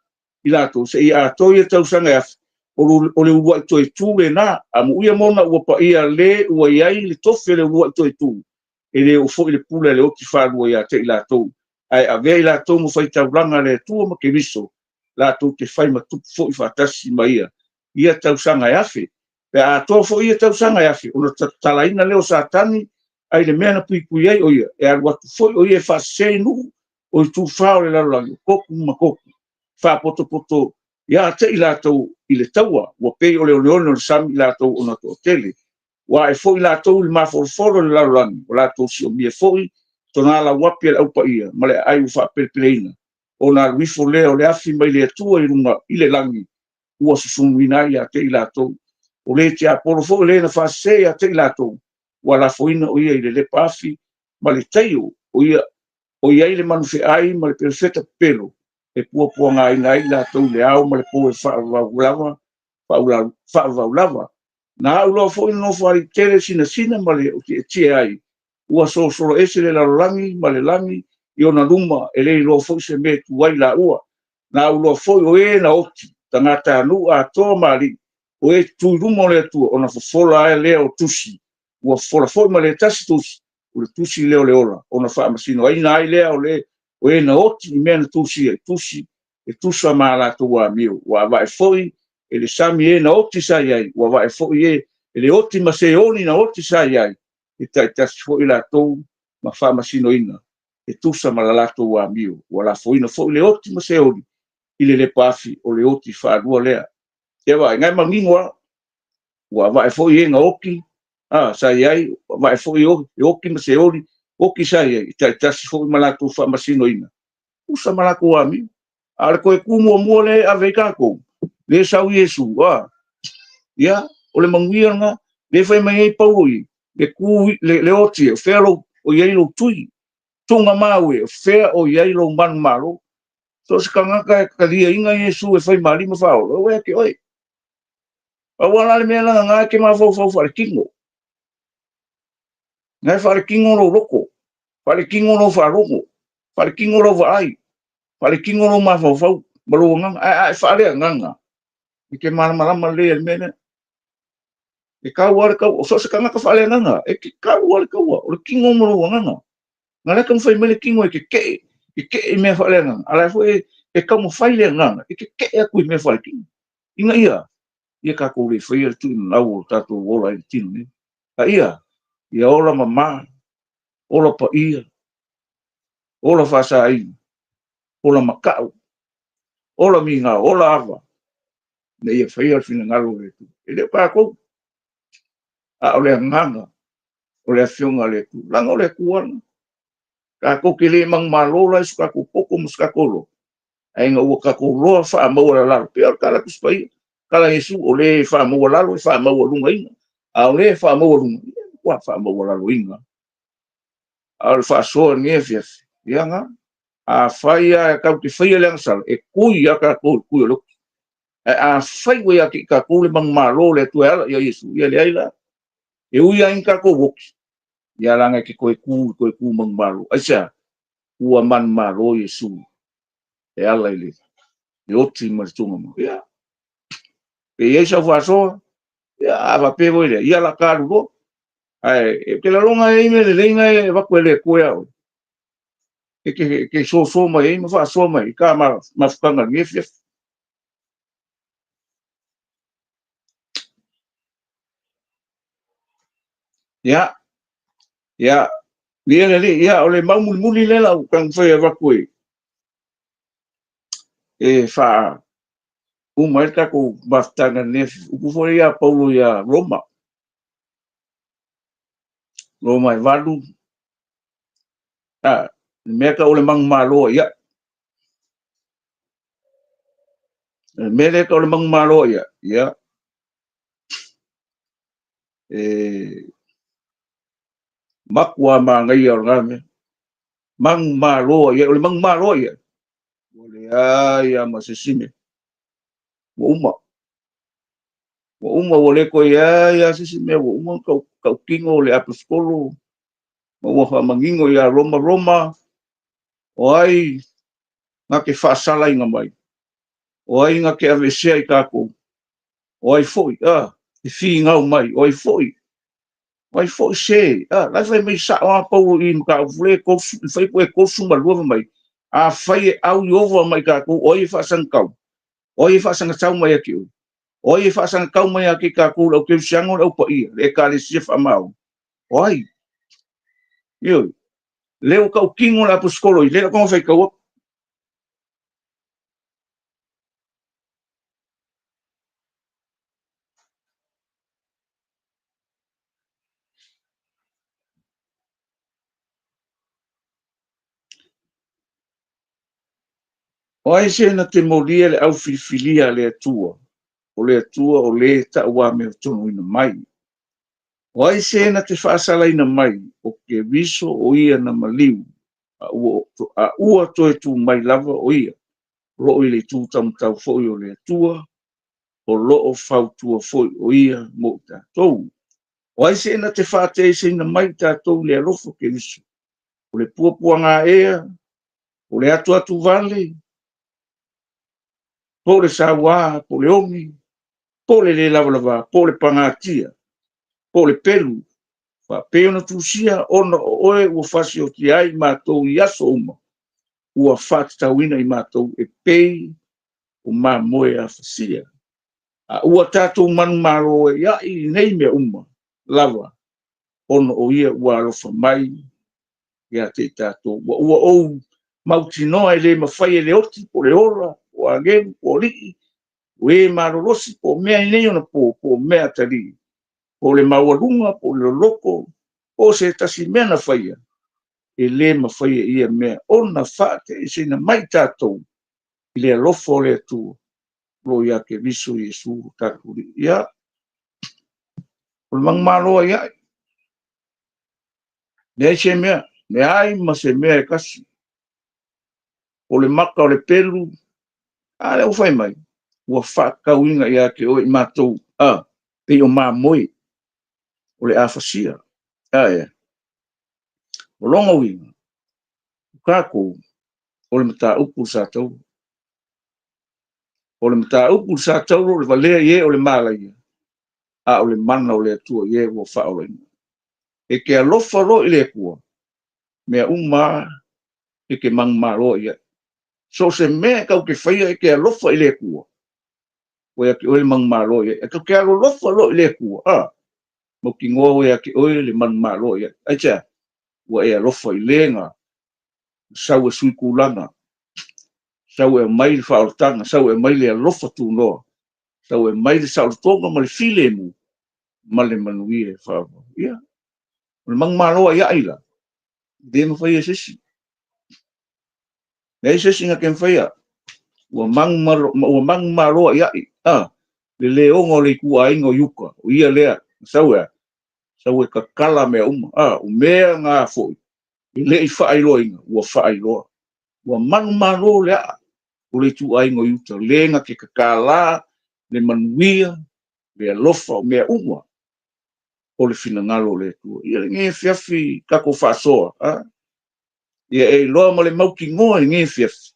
i latou seia atoa ia tausaga e afe, o le uluai toe tu lena, amuia mona ua paia le ua i ai le tofi o le uluai toe tu, e le oo foi le pule a le oti faalua ia te i latou, ae avea i latou ma faitaulaga a le Atua ma Keriso, latou te fai ma tupu foi faatasi ma ia, ia tausaga e afe. Pe a atoa foi ia tausaga e afe, ona tatalaina lea o Satani ai le mea na puipui ai o ia, e alu atu foi o ia e faasese i nuu o itu fa o le lalolagi, o Koku ma Koku, faapotopoto ia te i latou i le taua, ua pei o le oneone o le sami i latou ona toatele. Ua ae foi latou i le mafolofolo i le lalolagi, ua latou siomia foi tona lauapi a le Au Paia ma le aai ua faapelepeleina, ona alu ifo lea o le afi mai le Atua i luga i le lagi, ua susunuina ai ia te i latou. O le tiapolo foi le na faasese ia te i latou, ua lafoina o ia i le lepa afi ma le taio, o ia o i ai le manu feai ma le perofeta pepelo, e puapuagaina ai i latou i le ao ma le po e faavavau lava, faavavau lava. Na au loa foi le nofo alii tele sinasina ma le otietie ai, Ua sosolo ese le lalolagi ma le lagi i ona luma, e le iloa foi se mea e tu ai laua. Na auloa foi o e na oti, tagatanuu atoa ma alii, o e tu i luma o le Atua, ona fofola ai lea o tusi. Ua fofola foi ma le tasi tusi, o le tusi lea o le ola, ona faamasinoina ai lea o le o e na oti i mea na tusia i tusi, e tusa ma a latou amio. Ua avae foi e le sami e na oti sa i ai, ua avae foi e le oti ma Seoli na oti sa i ai, e taitasi foi latou ma faamasinoina e tusa ma la latou amio. Ua lafoina foi le oti ma Seoli i le lepa afi, o le oti faalua lea. Ia vaai, na e manino lava. Ua avae foi e na oti sa i ai, ua avae foi e oti ma Seoli, oti sa i ai, e taitasi foi ma latou faamasinoina, tusa ma latou amio. A o le toe tu muamua lea e ave ai tatou, lea e sau Iesu, a, ia, o le manuia lena, lea e fai mai ai Paulo i, le tu, le oti e, o fea lou, o i ai lou tui, tuugamau e, o fea o i ai lou manumalo. So o se tagata e taliaina Iesu e fai ma alii ma faaola, ua ia te oe. Aua la le mea lena e te mafaufau faaletino. Na e faaletino lou loto, faaletino lou faalogo, faaletino lou vaai, faaletino lou mafaufau ma lou agaga. Ae a e faaleagaga, e te malamalama lelei i le mea lea. E tau lava le tau, so o se tagata faaleagaga, e te tau lava le taua, o le tino ma lou agaga. Na lea e taumafai mai le tino e tetee, tetee i mea faaleagaga, a o la foi e taumafai le agaga e tetee atu i mea faaletino. Ina ia, ia tatou le faia le tuuinalau o tatou ola i le tino nei. A ia, ia ola mama, ola paia, ola faasaina, ola matau, ola migao, ola ava, ina ia faia le finagalo o le Atua. E le o tatou, a o le agaga o le Afioga a le Atua. Leaga o le Atua lena. Tatou te le manumalo la i so tatou poto ma so tatou loa, ae ina ua tatou loa faamaualalalo, pei o le tala a le Tusi Paia, tala a Iesu, o le faamaualalo e faamaualugaina, a o le faamaualuga, ia e matua faamaualaloina. A o le faasoa i lenei afiafi, ia na, afai lava tatou te faia le agasala, e tui lava tatou i le tui o le oti. Ae afai ua ia te i tatou le manumalo o le Atua e ala ia Iesu, ia leai la. E ui lava ina tatou oti, ia leaga e te toe tu i le toe tu manumalo. Aisea? Ua manumalo Iesu e ala i le oti ma le tuugamau. Ia, pe i ai sau faasoa, ia, a faapea foi lea, ia la ta alu loa. Ae ou te lagona e i ai mea lelei na e avatu e le Atua ia oe. E te soso mai ai ma faasoa mai i ta mafutaga i lenei afiafi. Ia, ia, ia le alii, ia, o le mau mulimuli lea la ua taumafai e avatu e, e faa uma ai le tatou mafutaga i lenei afiafi. Upu foi ia Paulo ia Roma. Roma e 8, a, le mea tau o le manumalo ia. Le mea lea tau o le manumalo ia, ia, e matua manaia o lena mea. Manumalo ia, o le manumalo ia, ua leai lava ma se isi mea. Ua uma. Ua uma, ua le toe i ai lava se isi mea, ua uma ona tautino le aposetolo, ma ua faamanino ia Roma, Roma, o ai na te faasalaina mai? O ai na te aveesea i tatou? O ai foi, a, e finau mai? O ai foi? O ai foi se? A, la e fai mai sao lava Paulo i mataupu le fuaiupu e 32 fai mai, afai e au Ieova mai tatou, o ai e faasagatau? O ai e faasagatau mai ia te oe? O ai e faasagatau mai ia te tatou le au kerisiano, le au paia, le ekalesia faamaoni? O ai? Ioe. Lea ua tautino le aposetolo i lea lau faitau atu. O ai se na te molia le au filifilia a le Atua, o le Atua o le tauamiotonu mai. O ai se na te faasalaina mai, o Keriso o ia na maliu, a ua toe tu mai lava o ia, o lo o i le itu taumatau foi o le Atua, o lo o fautua foi o ia mo i tatou. O ai se na te faateeseina mai i tatou i le alofa o Keriso? O le puapuaga ea, o le atuatuvale, po o le saua, po o le ogi, po o le le lavalava, po o le pagatia, po o le pelu, faapei ona tusia, ona o oe ua fasiotia ai i matou i aso uma, ua faatatauina i matou e pei o mamoe afasia. A ua tatou manumalo ai i nei mea uma lava, ona o ia ua alofa mai ia te i tatou. Ua ou mautinoa e le mafai e le oti, po o le ola, po o agelu, po o alii, o e malolosi, po o mea i nei ona po, po o mea atalii, po o le maualuga, po o le loloto, po o se tasi mea na faia, e le mafai e ia mea ona faateeseina mai tatou i le alofa o le Atua o lo o ia Keriso Iesu lo tatou Alii. Ia, o le manumalo ai ae, leai se mea, leai ma se mea e tasi. O le mata o le pelu, a lea ua fai mai, ua faatatauina ia te oe i matou, a, pei o mamoe o le afasia. A ea? O lona uiga, o tatou, o le mataupu i le satauro. O le mataupu i le satauro, o le valea i e o le malaia, a o le mana o le Atua i e ua faaolaina. E te alofa loa i le Atua, mea uma lava e te manumalo i ai. So o se mea e tatou te faia e te alofa i le Atua, ua ia te oe le manumalo i ai. Ae tatou te alolofa loa i le Atua, a, mautinoa ua ia te oe le manumalo i ai. Aisea? Ua e alofa i le na sau e sui tulaga, sau e aumai le faaolataga, sau e aumai le alofa tunoa, sau e aumai le saolotoga ma le filemu ma le manuia e faavavau. Ia, o le manumalo ai ai la, e le mafai e se isi. Leai se isi na te mafaia. Ua manumalo ai ai, a, le le ona o le ituaiga o Iuta, o ia lea, sau e a? Sau e tatala mea uma. A, o mea na foi, e le i faailoaina, ua faailoa. Ua manumalo le aa o le ituaiga o Iuta, le na te tatala le manuia, le alofa, o mea uma o le finagalo o le Atua. Ia lenei afiafi tatou faasoa, a? Ia e iloa ma le mautinoa i lenei afiafi,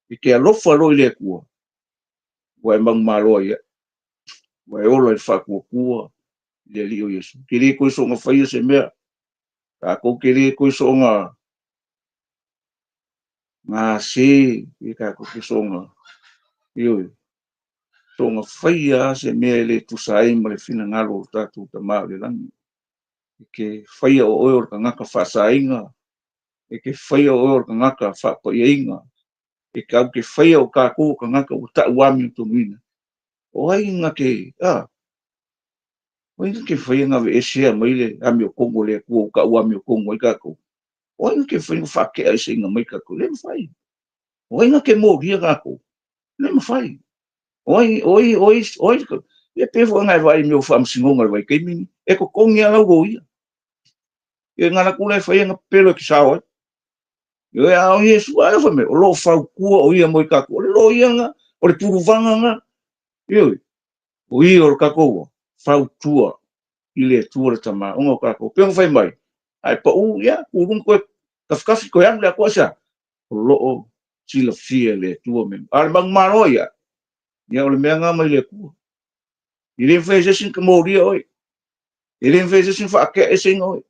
e te alofa loa i le Atua, ua e manumalo ai ai, ua e ola i le faatuatua i le Alii o Iesu. Te le toe soona faia se mea, tatou te le toe soona gase, e tatou te soona, ioe, soona faia lava se mea e le tusa ai ma le finagalo o lo tatou Tama o le lagi. E te faia o oe o le tagata faasaina, e te faia o oe o le tagata faapaiaina, e tatou te faia o tatou o tagata ua tau amiotonuina. O ai na te, a, o ai na te faia na aveesea mai le amiotonu a le Atua ua tau amiotonu ai tatou? O ai na te faia na faatea eseina mai tatou? Le mafai. O ai na te molia tatou? Le mafai. O ai, o ai, o ai, o ai, ia pei foi ona e vaai i mea o faamasinoga i le vaitaimi lenei, e totogi lava lau loia. Ia na alu atu la e fai ana pepelo e te sao ai. Ioe, a o Iesu, a fai mai, o lo o fautua o ia mo i tatou. O le loia lena, o le puluvaga lena. Ioe, o ia o le tatou fautua i le Atua le Tama, ona o tatou. Pei ona fai mai, a e pau, ia, tu i luga toe tafitafi toe alu le atoa, aisea? O lo o silafia e le Atua mea. A o le manumalo ia, ia o le mea lena mai le Atua. E le mafai e se isi ona molia oe. E le mafai e se isi ona faatea eseina oe.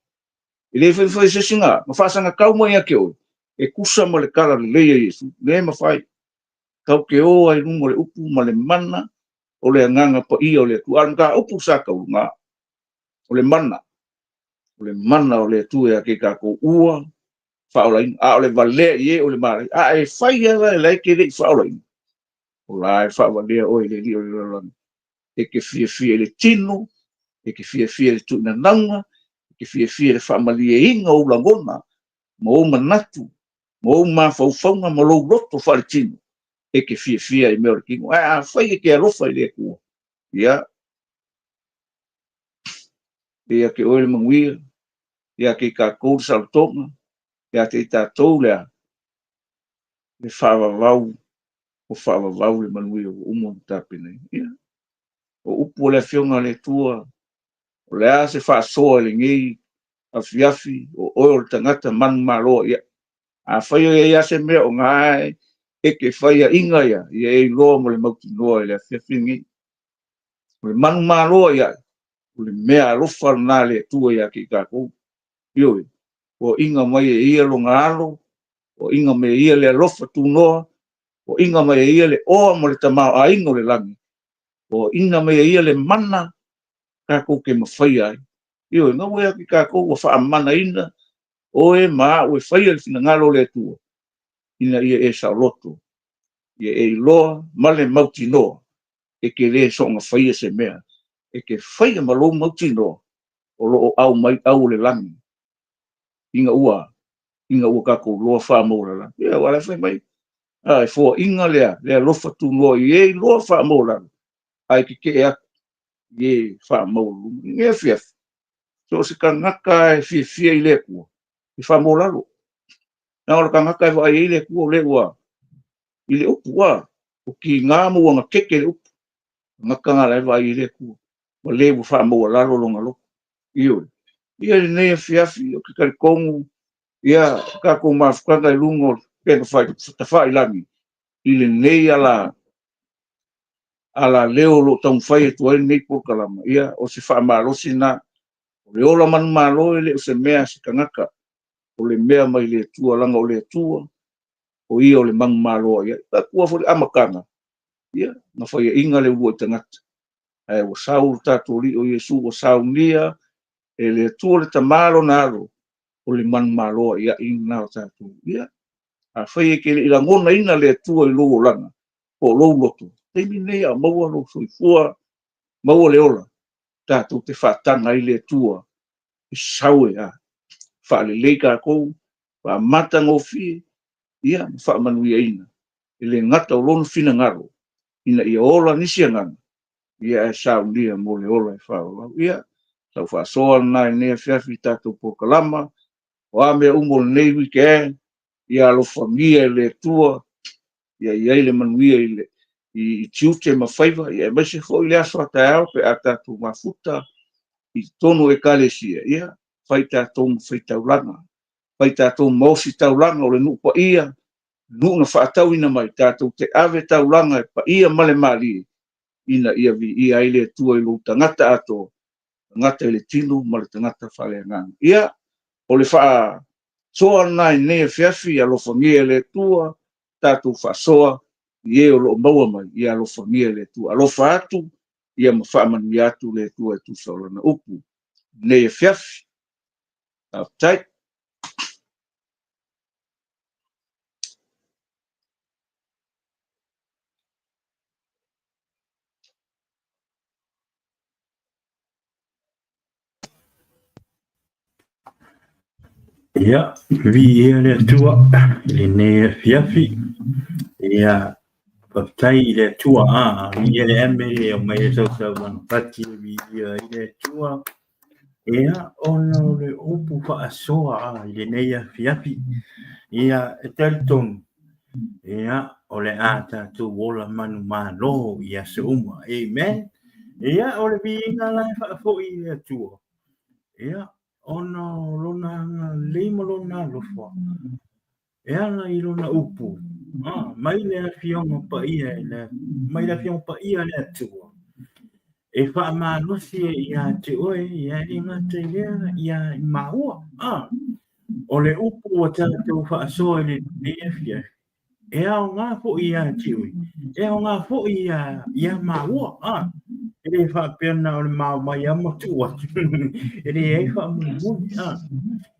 E le mafai e se isi ona faasagatau mai ia te oe e tusa ma le tala lelei a Iesu. Le mafai. Tatou te o ai i luga o le upu ma le mana o le Agaga Paia o le Atua. A o le mataupu sa tauluga, o le mana. O le mana o le Atua ia te tatou ua faaolaina. A o le valea i e o le malaia. A e fai lava la e la e te le i faaolaina, o la e faavalea oe e le alii o le lalolagi. E te fiafia i le tino, e te fiafia i le tuuinanauga, e te fiafia i le faamalieina o ou lagona, ma ou manatu, ma ou mafaufauga ma lou loto faaletino, e te fiafia i mea o le tino. Ae afai e te alofa i le Atua, ia, e ia te oe le manuia, ia te i tatou le saolotoga, ia te i tatou le a, le faavavau, o faavavau le manuia ua uma ona tapenaina. Ia, o upu a le Afioga a le Atua, O le a se faasoa i lenei afiafi, o oe o le tagata manumalo ia. Afai o i ai lava se mea o na e te faiaina ia, ia e iloa ma le mautinoa i le afiafi lenei. O le manumalo ia, o le mea alofa lena a le Atua ia te i tatou. Ioe, foaiina mai e ia lona alo, foaiina mai e ia le alofa tunoa, foaiina mai e ia le oa ma le tamaoaiga o le lagi, foaiina mai e ia le mana tatou te mafaia ai. Ioe, gaua ia te tatou ua faamanaina oe ma au e faia le finagalo o le Atua, ina ia e saoloto, ia e iloa ma le mautinoa, e te le soona faia se mea, e te faia ma lou mautinoa, o lo o aumai au o le lagi, ina ua tatou iloa faamaualalo. Ia, aua o la e fai mai, e foaiina le alofa tunoa i e iloa faamaualalo, ae tetee atu i e faamaualuluga. I lenei afiafi, so o se tagata e fiafia i le Atua, e faamaualalo. Na o le tagata e vaai ai le Atua o lea ua i le upu, ua tiga ma ua gatete le upu. Tagata na la e vaai ai le Atua, ma le ua faamaualalo lona loto. Ioe. Ia lenei afiafi, ou te talitonu, ia, tatou mafutaga i luga o upega tafailagi, i lenei alaleo o lo o taumafai atu ai lenei polokalama, ia, o se faamalosi lena. O le ola manumalo e le o se mea a se tagata, o le mea mai le Atua, leaga o le Atua, o ia o le manumalo ia. E atua foi le amataga, ia, na faiaina le uluai tagata. Ae ua sau le tatou Alii o Iesu, ua saunia e le Atua le Tama lona alo, o le manumalo ia i lena o tatou. Ia, afai e te le i lagonaina le Atua i lou olaga, po o lou loto, taimi lenei a o maua lou soifua, maua le ola, tatou te faataga ai le Atua, e sau e faalelei tatou, faamatagofie, ia, ma faamanuiaina, e le gata o lona finagalo, ina ia ola nisi agaga, ia ae saunia mo le ola e faaauau. Ia, sau faasoa lena i lenei afiafi i tatou polokalama, o a mea uma o lenei weekend, ia alofagia e le Atua, ia i ai le manuia i tiute ma faiva, ia aemaise foi le aso a taeao pe a tatou mafuta i totonu o ekalesia, ia fai tatou ma faitaulaga, fai tatou ma ositaulaga o le nuu paia, nuu na faatauina mai, tatou te ave taulaga e paia ma le malie, ina ia viia ai le Atua i lou tagata atoa, tagata i le tino ma le tagata faaleagaga. Ia, o le faasoa lena i lenei afiafi, alofagia e le Atua, tatou faasoa i e o lo o maua mai, ia alofagia e le Atua. Alofa atu, ia ma faamanuia atu le Atua e tusa o lana upu. Lenei afiafi. Faafetai. Ia, viia le Atua i lenei afiafi. Ia, faafetai i le Atua, a, viia le ame e aumai ai sausau lana pati e viia ai le Atua. Ia, ona o le upu faasoa a i lenei afiafi. Ia, e talitonu, ia, o le a tatou ola manumalo i aso uma. Amen. Ia, o le viiga la e faafoi i le Atua. Ia, ona o lona agalelei ma lona alofa, e ala i lona upu, mai le Afioga Paia i le, mai le Afioga Paia a le Atua, e faamalosi ai ia te oe, ia e le gata i lea, ia i māua. O le upu ua tatou faasoa i lenei afiafi, e aoga foi ia te oe, e aoga foi ia māua. E le faapea na o le mao mai lava ma tuu atu, e leai faamolemole.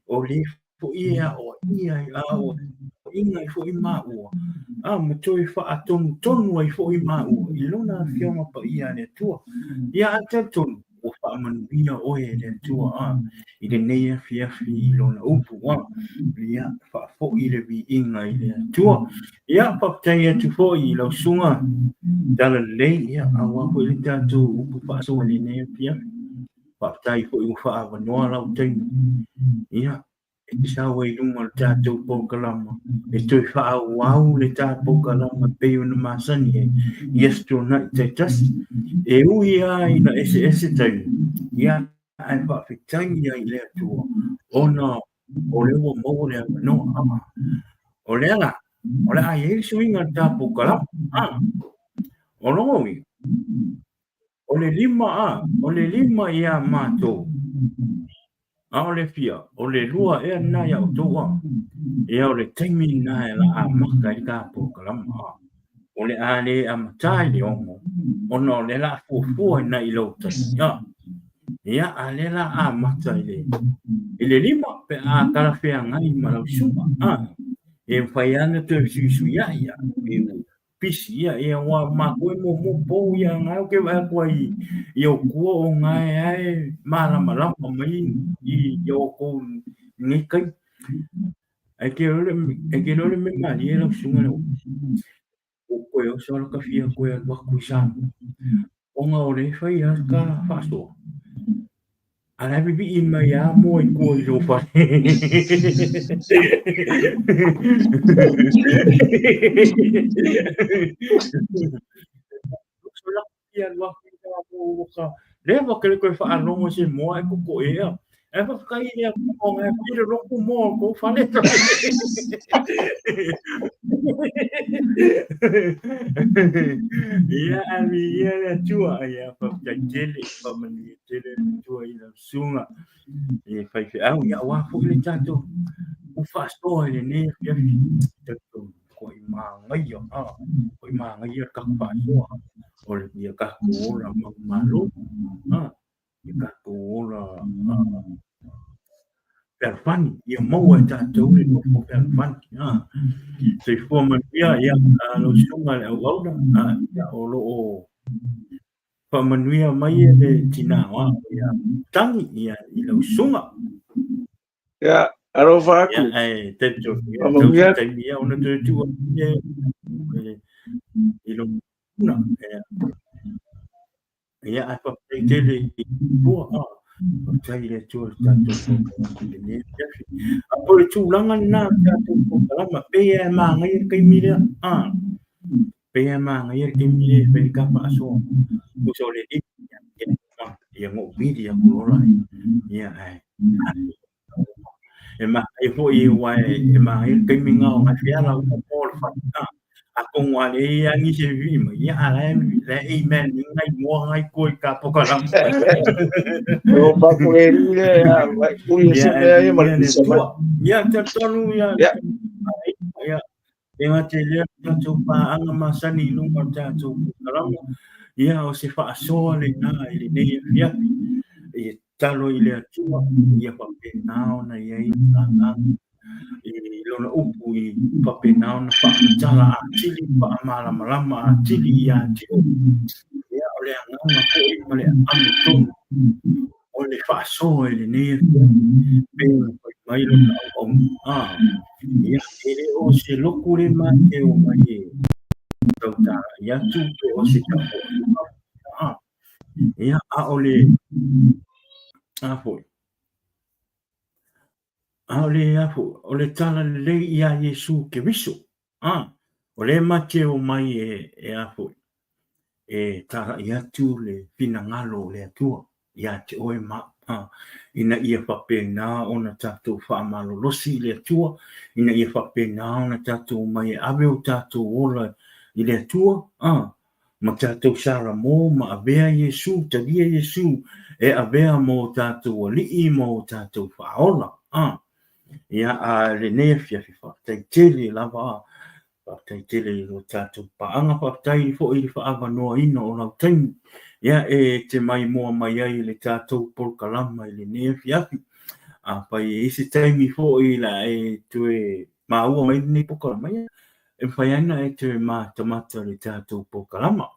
O lea foi e aoaia ai, aoaiina ai foi māua, ma toe faatonutonu ai foi māua i lona Afioga Paia a le Atua. Ia ae talitonu, ua faamanuia oe e le Atua a i lenei afiafi i lona upu a ia faafoi le viiga i le Atua. Ia faafetai atu foi i lau susuga Talalelei, ia aua foi le tatou upu faasoa i lenei afiafi. Faafetai foi ua faaavanoa lau taimi. Ia e te sau ai i luga o le tatou polokalama e toe faaauau le ta polokalama e pei ona masani ai i aso tuanai taitasi. E ui lava ina eseese taimi, ia Ae faafetai ai i le Atua ona o lea ua maua le avanoa. O lea la, o le a i ai le suiga i le ta polokalame. O lona uiga, o le 5 a, o le 5 ia matou, a o le fia, o le 2 ea lena ia outou a. Ia o le taimi lena e la amata ai le ta polokalame. O le a le amata i le 6, ona o lea la a fuafua i nai lou taimi. Ia, a lea la amata i le i le 5 pe a talafeagai ma lau susuga. E mafai lava ona toe fesuisuiai pisi ia ia ua matou e muamua pou ia na ou te vaai atu ai i ou tua o na e ae malamalama mai i outou i nei taimi. Ae te iloa le mea malie lau susuga i le ua toe oso lava ta fia toe alu atu i Samoa ona o lea e fai lava ta faasoa. A la e vivii mai lava moa i tua i lou fale. Leva ke le toe faalogo i se moa e kokoe ea. Ae faafetai i le Atua o e fai le lotu moa o tou fale. Ia, a viia le Atua. Ia, faafetai tele, faamanuia tele le Atua i lau susuga i faifeau. Ia, aua foi le tatou ua faasoa i lenei afiafi. Tatou matua manaia, matua manaia le tatou faasoa o le ia tatou ola manumalo. Ia tatou ola fealofani, ia maua e tatou le nofo fealofani. Soifua manuia, ia, lau susuga i le auauna, ia, o lo o faamanuia mai e le tina o au ia Tagi ia, i lau susuga. Ia, alofa atu. Ia, ae talitonu, ia, tau se taimi ia ona toe tuu atu i i lou puna. Ia, ia ae faafetai tele i le Atua. Faafetai i le Atua i le tatou polokalame i lenei afiafi. A po o le tulaga lena o le tatou polokalame, pei lava e manaia le taimi lea. Pei lava e manaia le taimi lea e fai ai le ta faasoa. Tusa o le 5, ia na ou vili atu loa la, ia ae e manaia foi aua e manaia le taimi lena o na e feala uma mo le fale. Atonu a leai lava nisi e vivii mai, ia a la e amen nei nai moa nai tua i ta polokalame. O papo e li le a vai ui se mea ia ma le pisa mai. Ia talitonu ia ia e gata i lea tatou paaga masani i luga o le tatou polokalame, ia o se faasoa lena i lenei afiafi. Ia tatalo i le Atua ia faapena ona i ai le agaga i lona upu i faapena ona faamatala atili, faamalamalama atili ia te oe. Ia, o le agaga foi ma le aano tonu o le faasoa i lenei afiafi, pei ona fai mai lona auauna. Ia, e le o se lotu le ma te omai e tautalai atu po o se tapuaiga. Ia, a o le, a foi, a o le, a foi, o le talalelei iā Iesu Keriso, a, o lea ma te omai e, e a foi, e talai atu le finagalo o le Atua iā te oe ma au, a, ina ia faapena ona tatou faamalolosi i le Atua, ina ia faapena ona tatou omai e ave o tatou ola i le Atua, a, ma tatou salamo ma avea Iesu, talia Iesu e avea ma o tatou Alii ma o tatou Faaola. Ia, a lenei afiafi, faafetai tele lava, faafetai tele i lo tatou paaga, faafetai foi i le faaavanoaina o lau taimi, ia, e te maimoa mai ai i le tatou polokalama i lenei afiafi. Afai e i ai se taimi foi la e toe maua mai lenei polokalama, ia, e mafai lava ona e toe matamata i le tatou polokalama.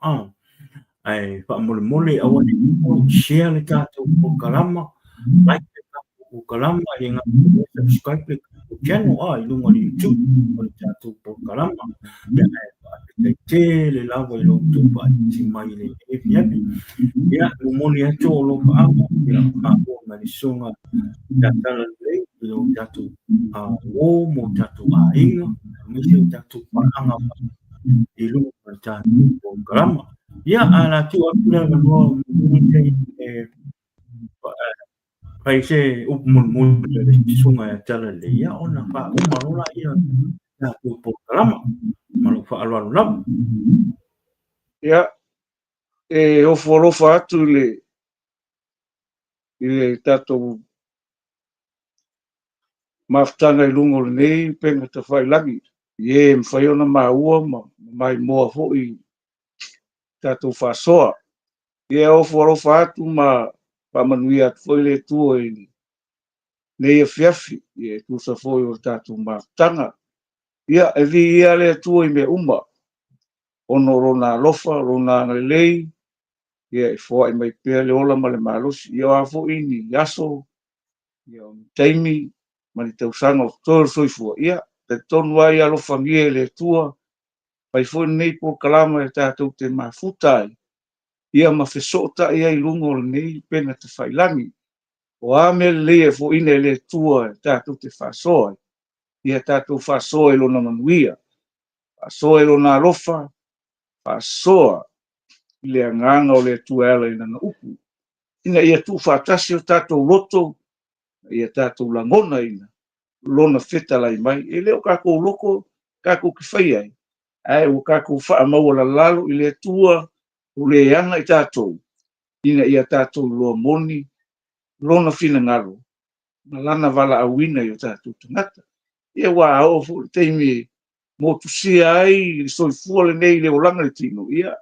Ae faamolemole aua ne i share le tatou polokalama, like le tatou polokalama, e le gata i lea, subscribe le tatou channel i luga o le YouTube o le tatou polokalama. Ia, ae faafetai tele lava i lo outou faatasi mai i lenei afiafi. Ia, momoli atu o alofaaga, ia, maua ma le susuga ia talalelei i lo tatou uō ma o tatou aiga, aemaise o tatou paaga i luga o le tatou polokalama. Ia, ae o le a tuu atu le avanoa mulimuli e Fai se upu mulimuli a le susuga ia Talalelei, ia ona faauma loa lea tatou polokalama ma lou faaaloalo lava. Ia, e ofo alofa atu i le i le tatou mafutaga i luga o lenei upega tafailagi, i e mafai ona maua ma maimoa foi i tatou faasoa. Ia ofo alofa atu ma faamanuia atu foi le Atua i lenei afiafi, ia e tusa foi o le tatou mafutaga. Ia, e viia le Atua i mea uma, ona o Lona alofa, o Lona agalelei, ia e foai mai pea le ola ma le malosi. Ia o a foi ni aso, ia o ni taimi ma ni tausaga o totoe o le soifua, ia, talitonu lava ia alofagia e le Atua, fai foi lenei polokalama e tatou te mafuta ai, ia ma fesootai ai i luga o lenei upega tafailagi. O a mea lelei e foaina e le Atua e tatou te faasoa ai, ia tatou faasoa i Lona manuia, faasoa i Lona alofa, faasoa i le agaga o le Atua e ala i Lana upu, ina ia tuufaatasi o tatou loto, ina ia tatou lagonaina Lona fetalai mai. E le o tatou loto tatou te faia ai, ae ua tatou faamaualalalo i le Atua o le ana i tatou, ina ia tatou iloa moni Lona finagalo ma Lana valaauina i o tatou tagata. Ia aua a oo foi i le taimi e motusia ai le soifua lenei i le olaga i le tino, ia,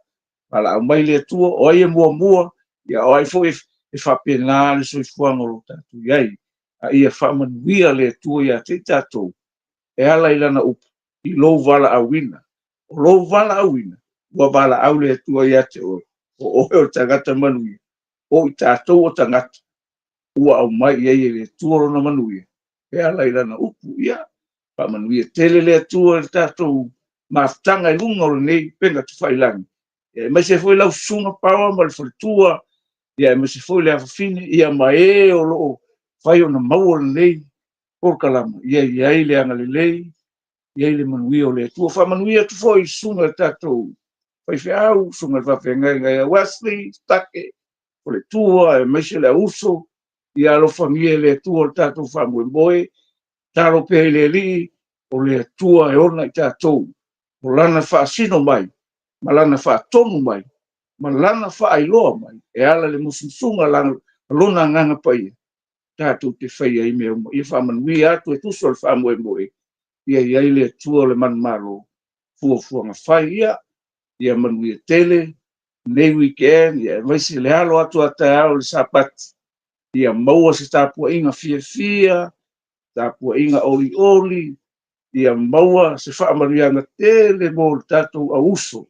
valaau mai le Atua, o ai e muamua, ia o ai foi e faapena le soifuaga o lo o tatou i ai. A ia faamanuia le Atua ia te i tatou e ala i Lana upu, i lou valaauina. O lou valaauina, ua valaau le Atua ia te oe, o oe o le tagata manuia, o i tatou o tagata ua aumai i ai e le Atua lona manuia e ala i Lana upu. Ia, faamanuia tele le Atua i le tatou mafutaga i luga o lenei upega tafailagi, aemaise foi lau susuga Power ma le faletua, aemaise foi le afafine, ia ma e o lo o fai ona maua lenei polokalama, ia i ai le agalelei, i ai le manuia o le Atua. Faamanuia atu foi i susuga i le tatou faifeau, susuga i le faafeagaiga ia Wesley, Take, faletua, aemaise le auuso, ia alofagia e le Atua le tatou faamoemoe, tatalo pea i le Alii, o le Atua e ona i tatou, o Lana faasino mai, ma Lana faatonu mai, ma Lana faailoa mai, e ala i le musumusuga a Lona Agaga Paia, tatou te faia ai mea uma. Ia faamanuia atu e tusa o le faamoemoe, ia i ai le Atua o le manumalo, fuafuaga fai ia, ia manuia tele lenei weekend, ia aemaise le alo atu a taeao i le Sapati, ia maua se tapuaiga fiafia, tapuaiga olioli, ia maua se faamanuiaga tele mo le tatou auuso,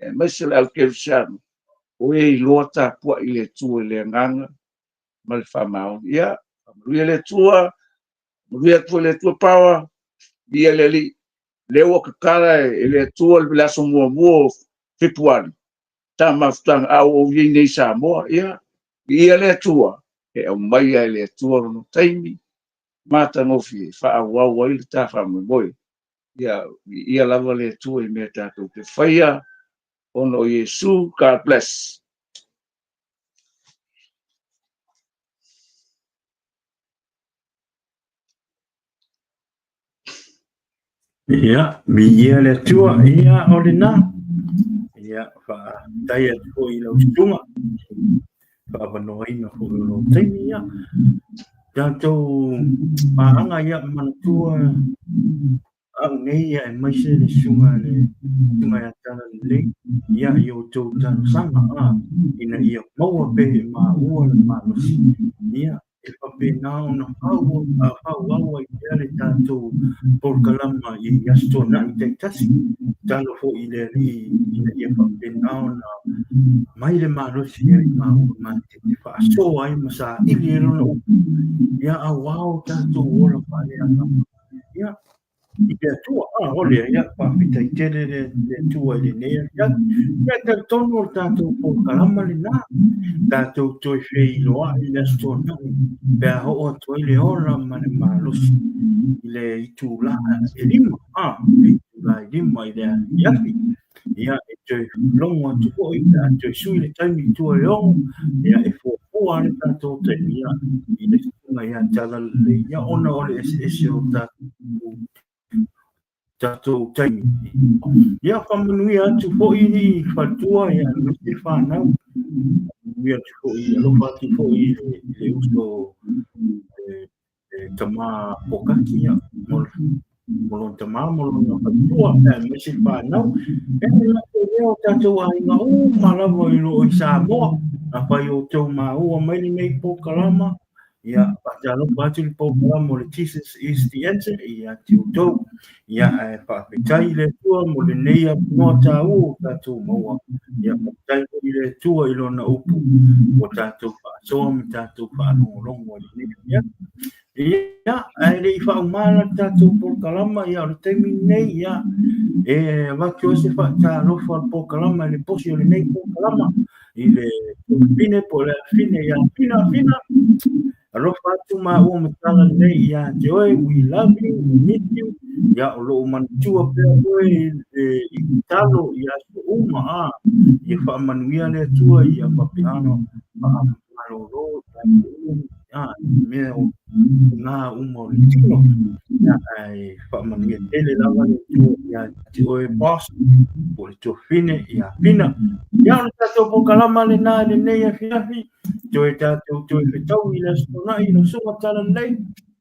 aemaise le au kerisiano, o e iloa tapuai i le Atua i le agaga ma le faamaoni. Ia, faamanuia le Atua, manuia atu foi le Atua Power, ia le Alii, lea ua tatala e le Atua le aso muamua o Fepuari, ta mafutaga, a ua ou i ai nei i Samoa, ia, viia le Atua, e aumaia e le Atua lona taimi matagofie e faaauau ai le ta faamoemoe. Ia, viia lava le Atua i mea tatou te faia, ona o Iesu, God bless. Ia, viia le Atua, ia o lena. Ia, faafetai atu foi i lau susuga, faaavanoaina foi o lou taimi, ia. Tatou paaga, ia, manatua au nei, ia, aemaise le susuga le susuga ia Talalelei, ia, i outou talosaga, ina ia maua pea e maua le malosi, ia, e faapena ona faaauau ai pea le tatou polokalama i Aso Toonai taitasi. Tatalo foi i le Alii ina ia faapena ona mai le malosi ia i maua matou te faasoa ai ma saili ai Lona upu, ia aua o tatou ola faaleagaga. Ia, i le Atua. A, o lea, ia, faafetai tele le Atua i lenei afiafi. Ia, talitonu o le tatou polokalama lena, tatou toe feiloai i le Aso Toonai, pe a oo atu ai le ola ma le malosi i le itula e 5, a, le itula e 5 i le afiafi. Ia, e toe logo atu foi pe a toe sui le taimi i tua i le 6, ia, e fuafua. lava le tatou taimi ia i le susuga ia Talalelei ia ona o le eseese o tatou tatou taimi. Ia faamanuia atu foi i faletua ia aemaise le fanau. Faamanuia atu foi, alofa atu foi i le uso le tama Pokati ia, mo lona tama ma lona faletua, aemaise le fanau. E le gata i lea o tatou aiga uma lava i lo o i Samoa. Afai o outou maua mai lenei polokalama, ia faatalofa atu le polokalama o le Jesus is the Answer ia te outou. Ia ae faafetai i le Atua mo lenei avanoa taua ua tatou maua. Ia faafetai foi i le Atua i lona upu ua tatou faasoa ma tatou faalogologo i lenei afiafi. Ia, ae le i faauma la le tatou polokalama, ia o le taimi lenei, ia e avatu ai se faatalofa o le polokalama i le posi o lenei polokalama i le Fine po o le Afine ia Fina Fina. Alofa atu maua ma Talalelei ia te oe, we love you, we miss you. Ia o lo o manatua pea oe i tatalo i aso uma, a ia faamanuia le Atua ia faapena ona faamalolo ia a mea o ngā uma o le tino. Ia ae faamanuia tele lava le Atua ia te oe boss, po o le tuafafine ia Fina. Ia o le tatou polokalama lena i lenei afiafi. Toe tatou toe fetaui i le Aso Toonai i lau Susuga Talalelei.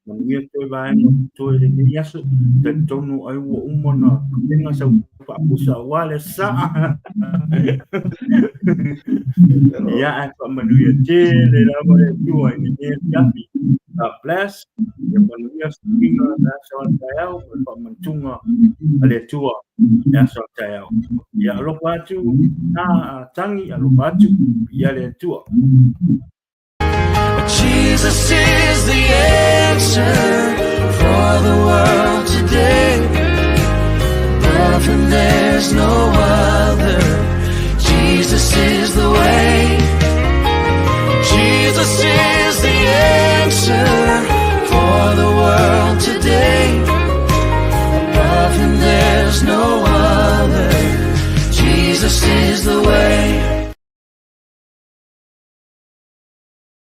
Manuia toe vaega o totoe i lenei aso. Talitonu ai ua uma ona tapena sau faapusa aua le Aso Sa. Ia, ae faamanuia tele lava le Atua i lenei afiafi. God bless. Ia manuia suiga le aso a taeao ma le faamantuga a le Atua i le aso a taeao. Ia alofa atu na tangi, alofa atu ia le Atua. Jesus is the answer for the world today. Above him there's no other. Jesus is the way. Jesus is the answer for the world today. Above him there's no other. Jesus is the way.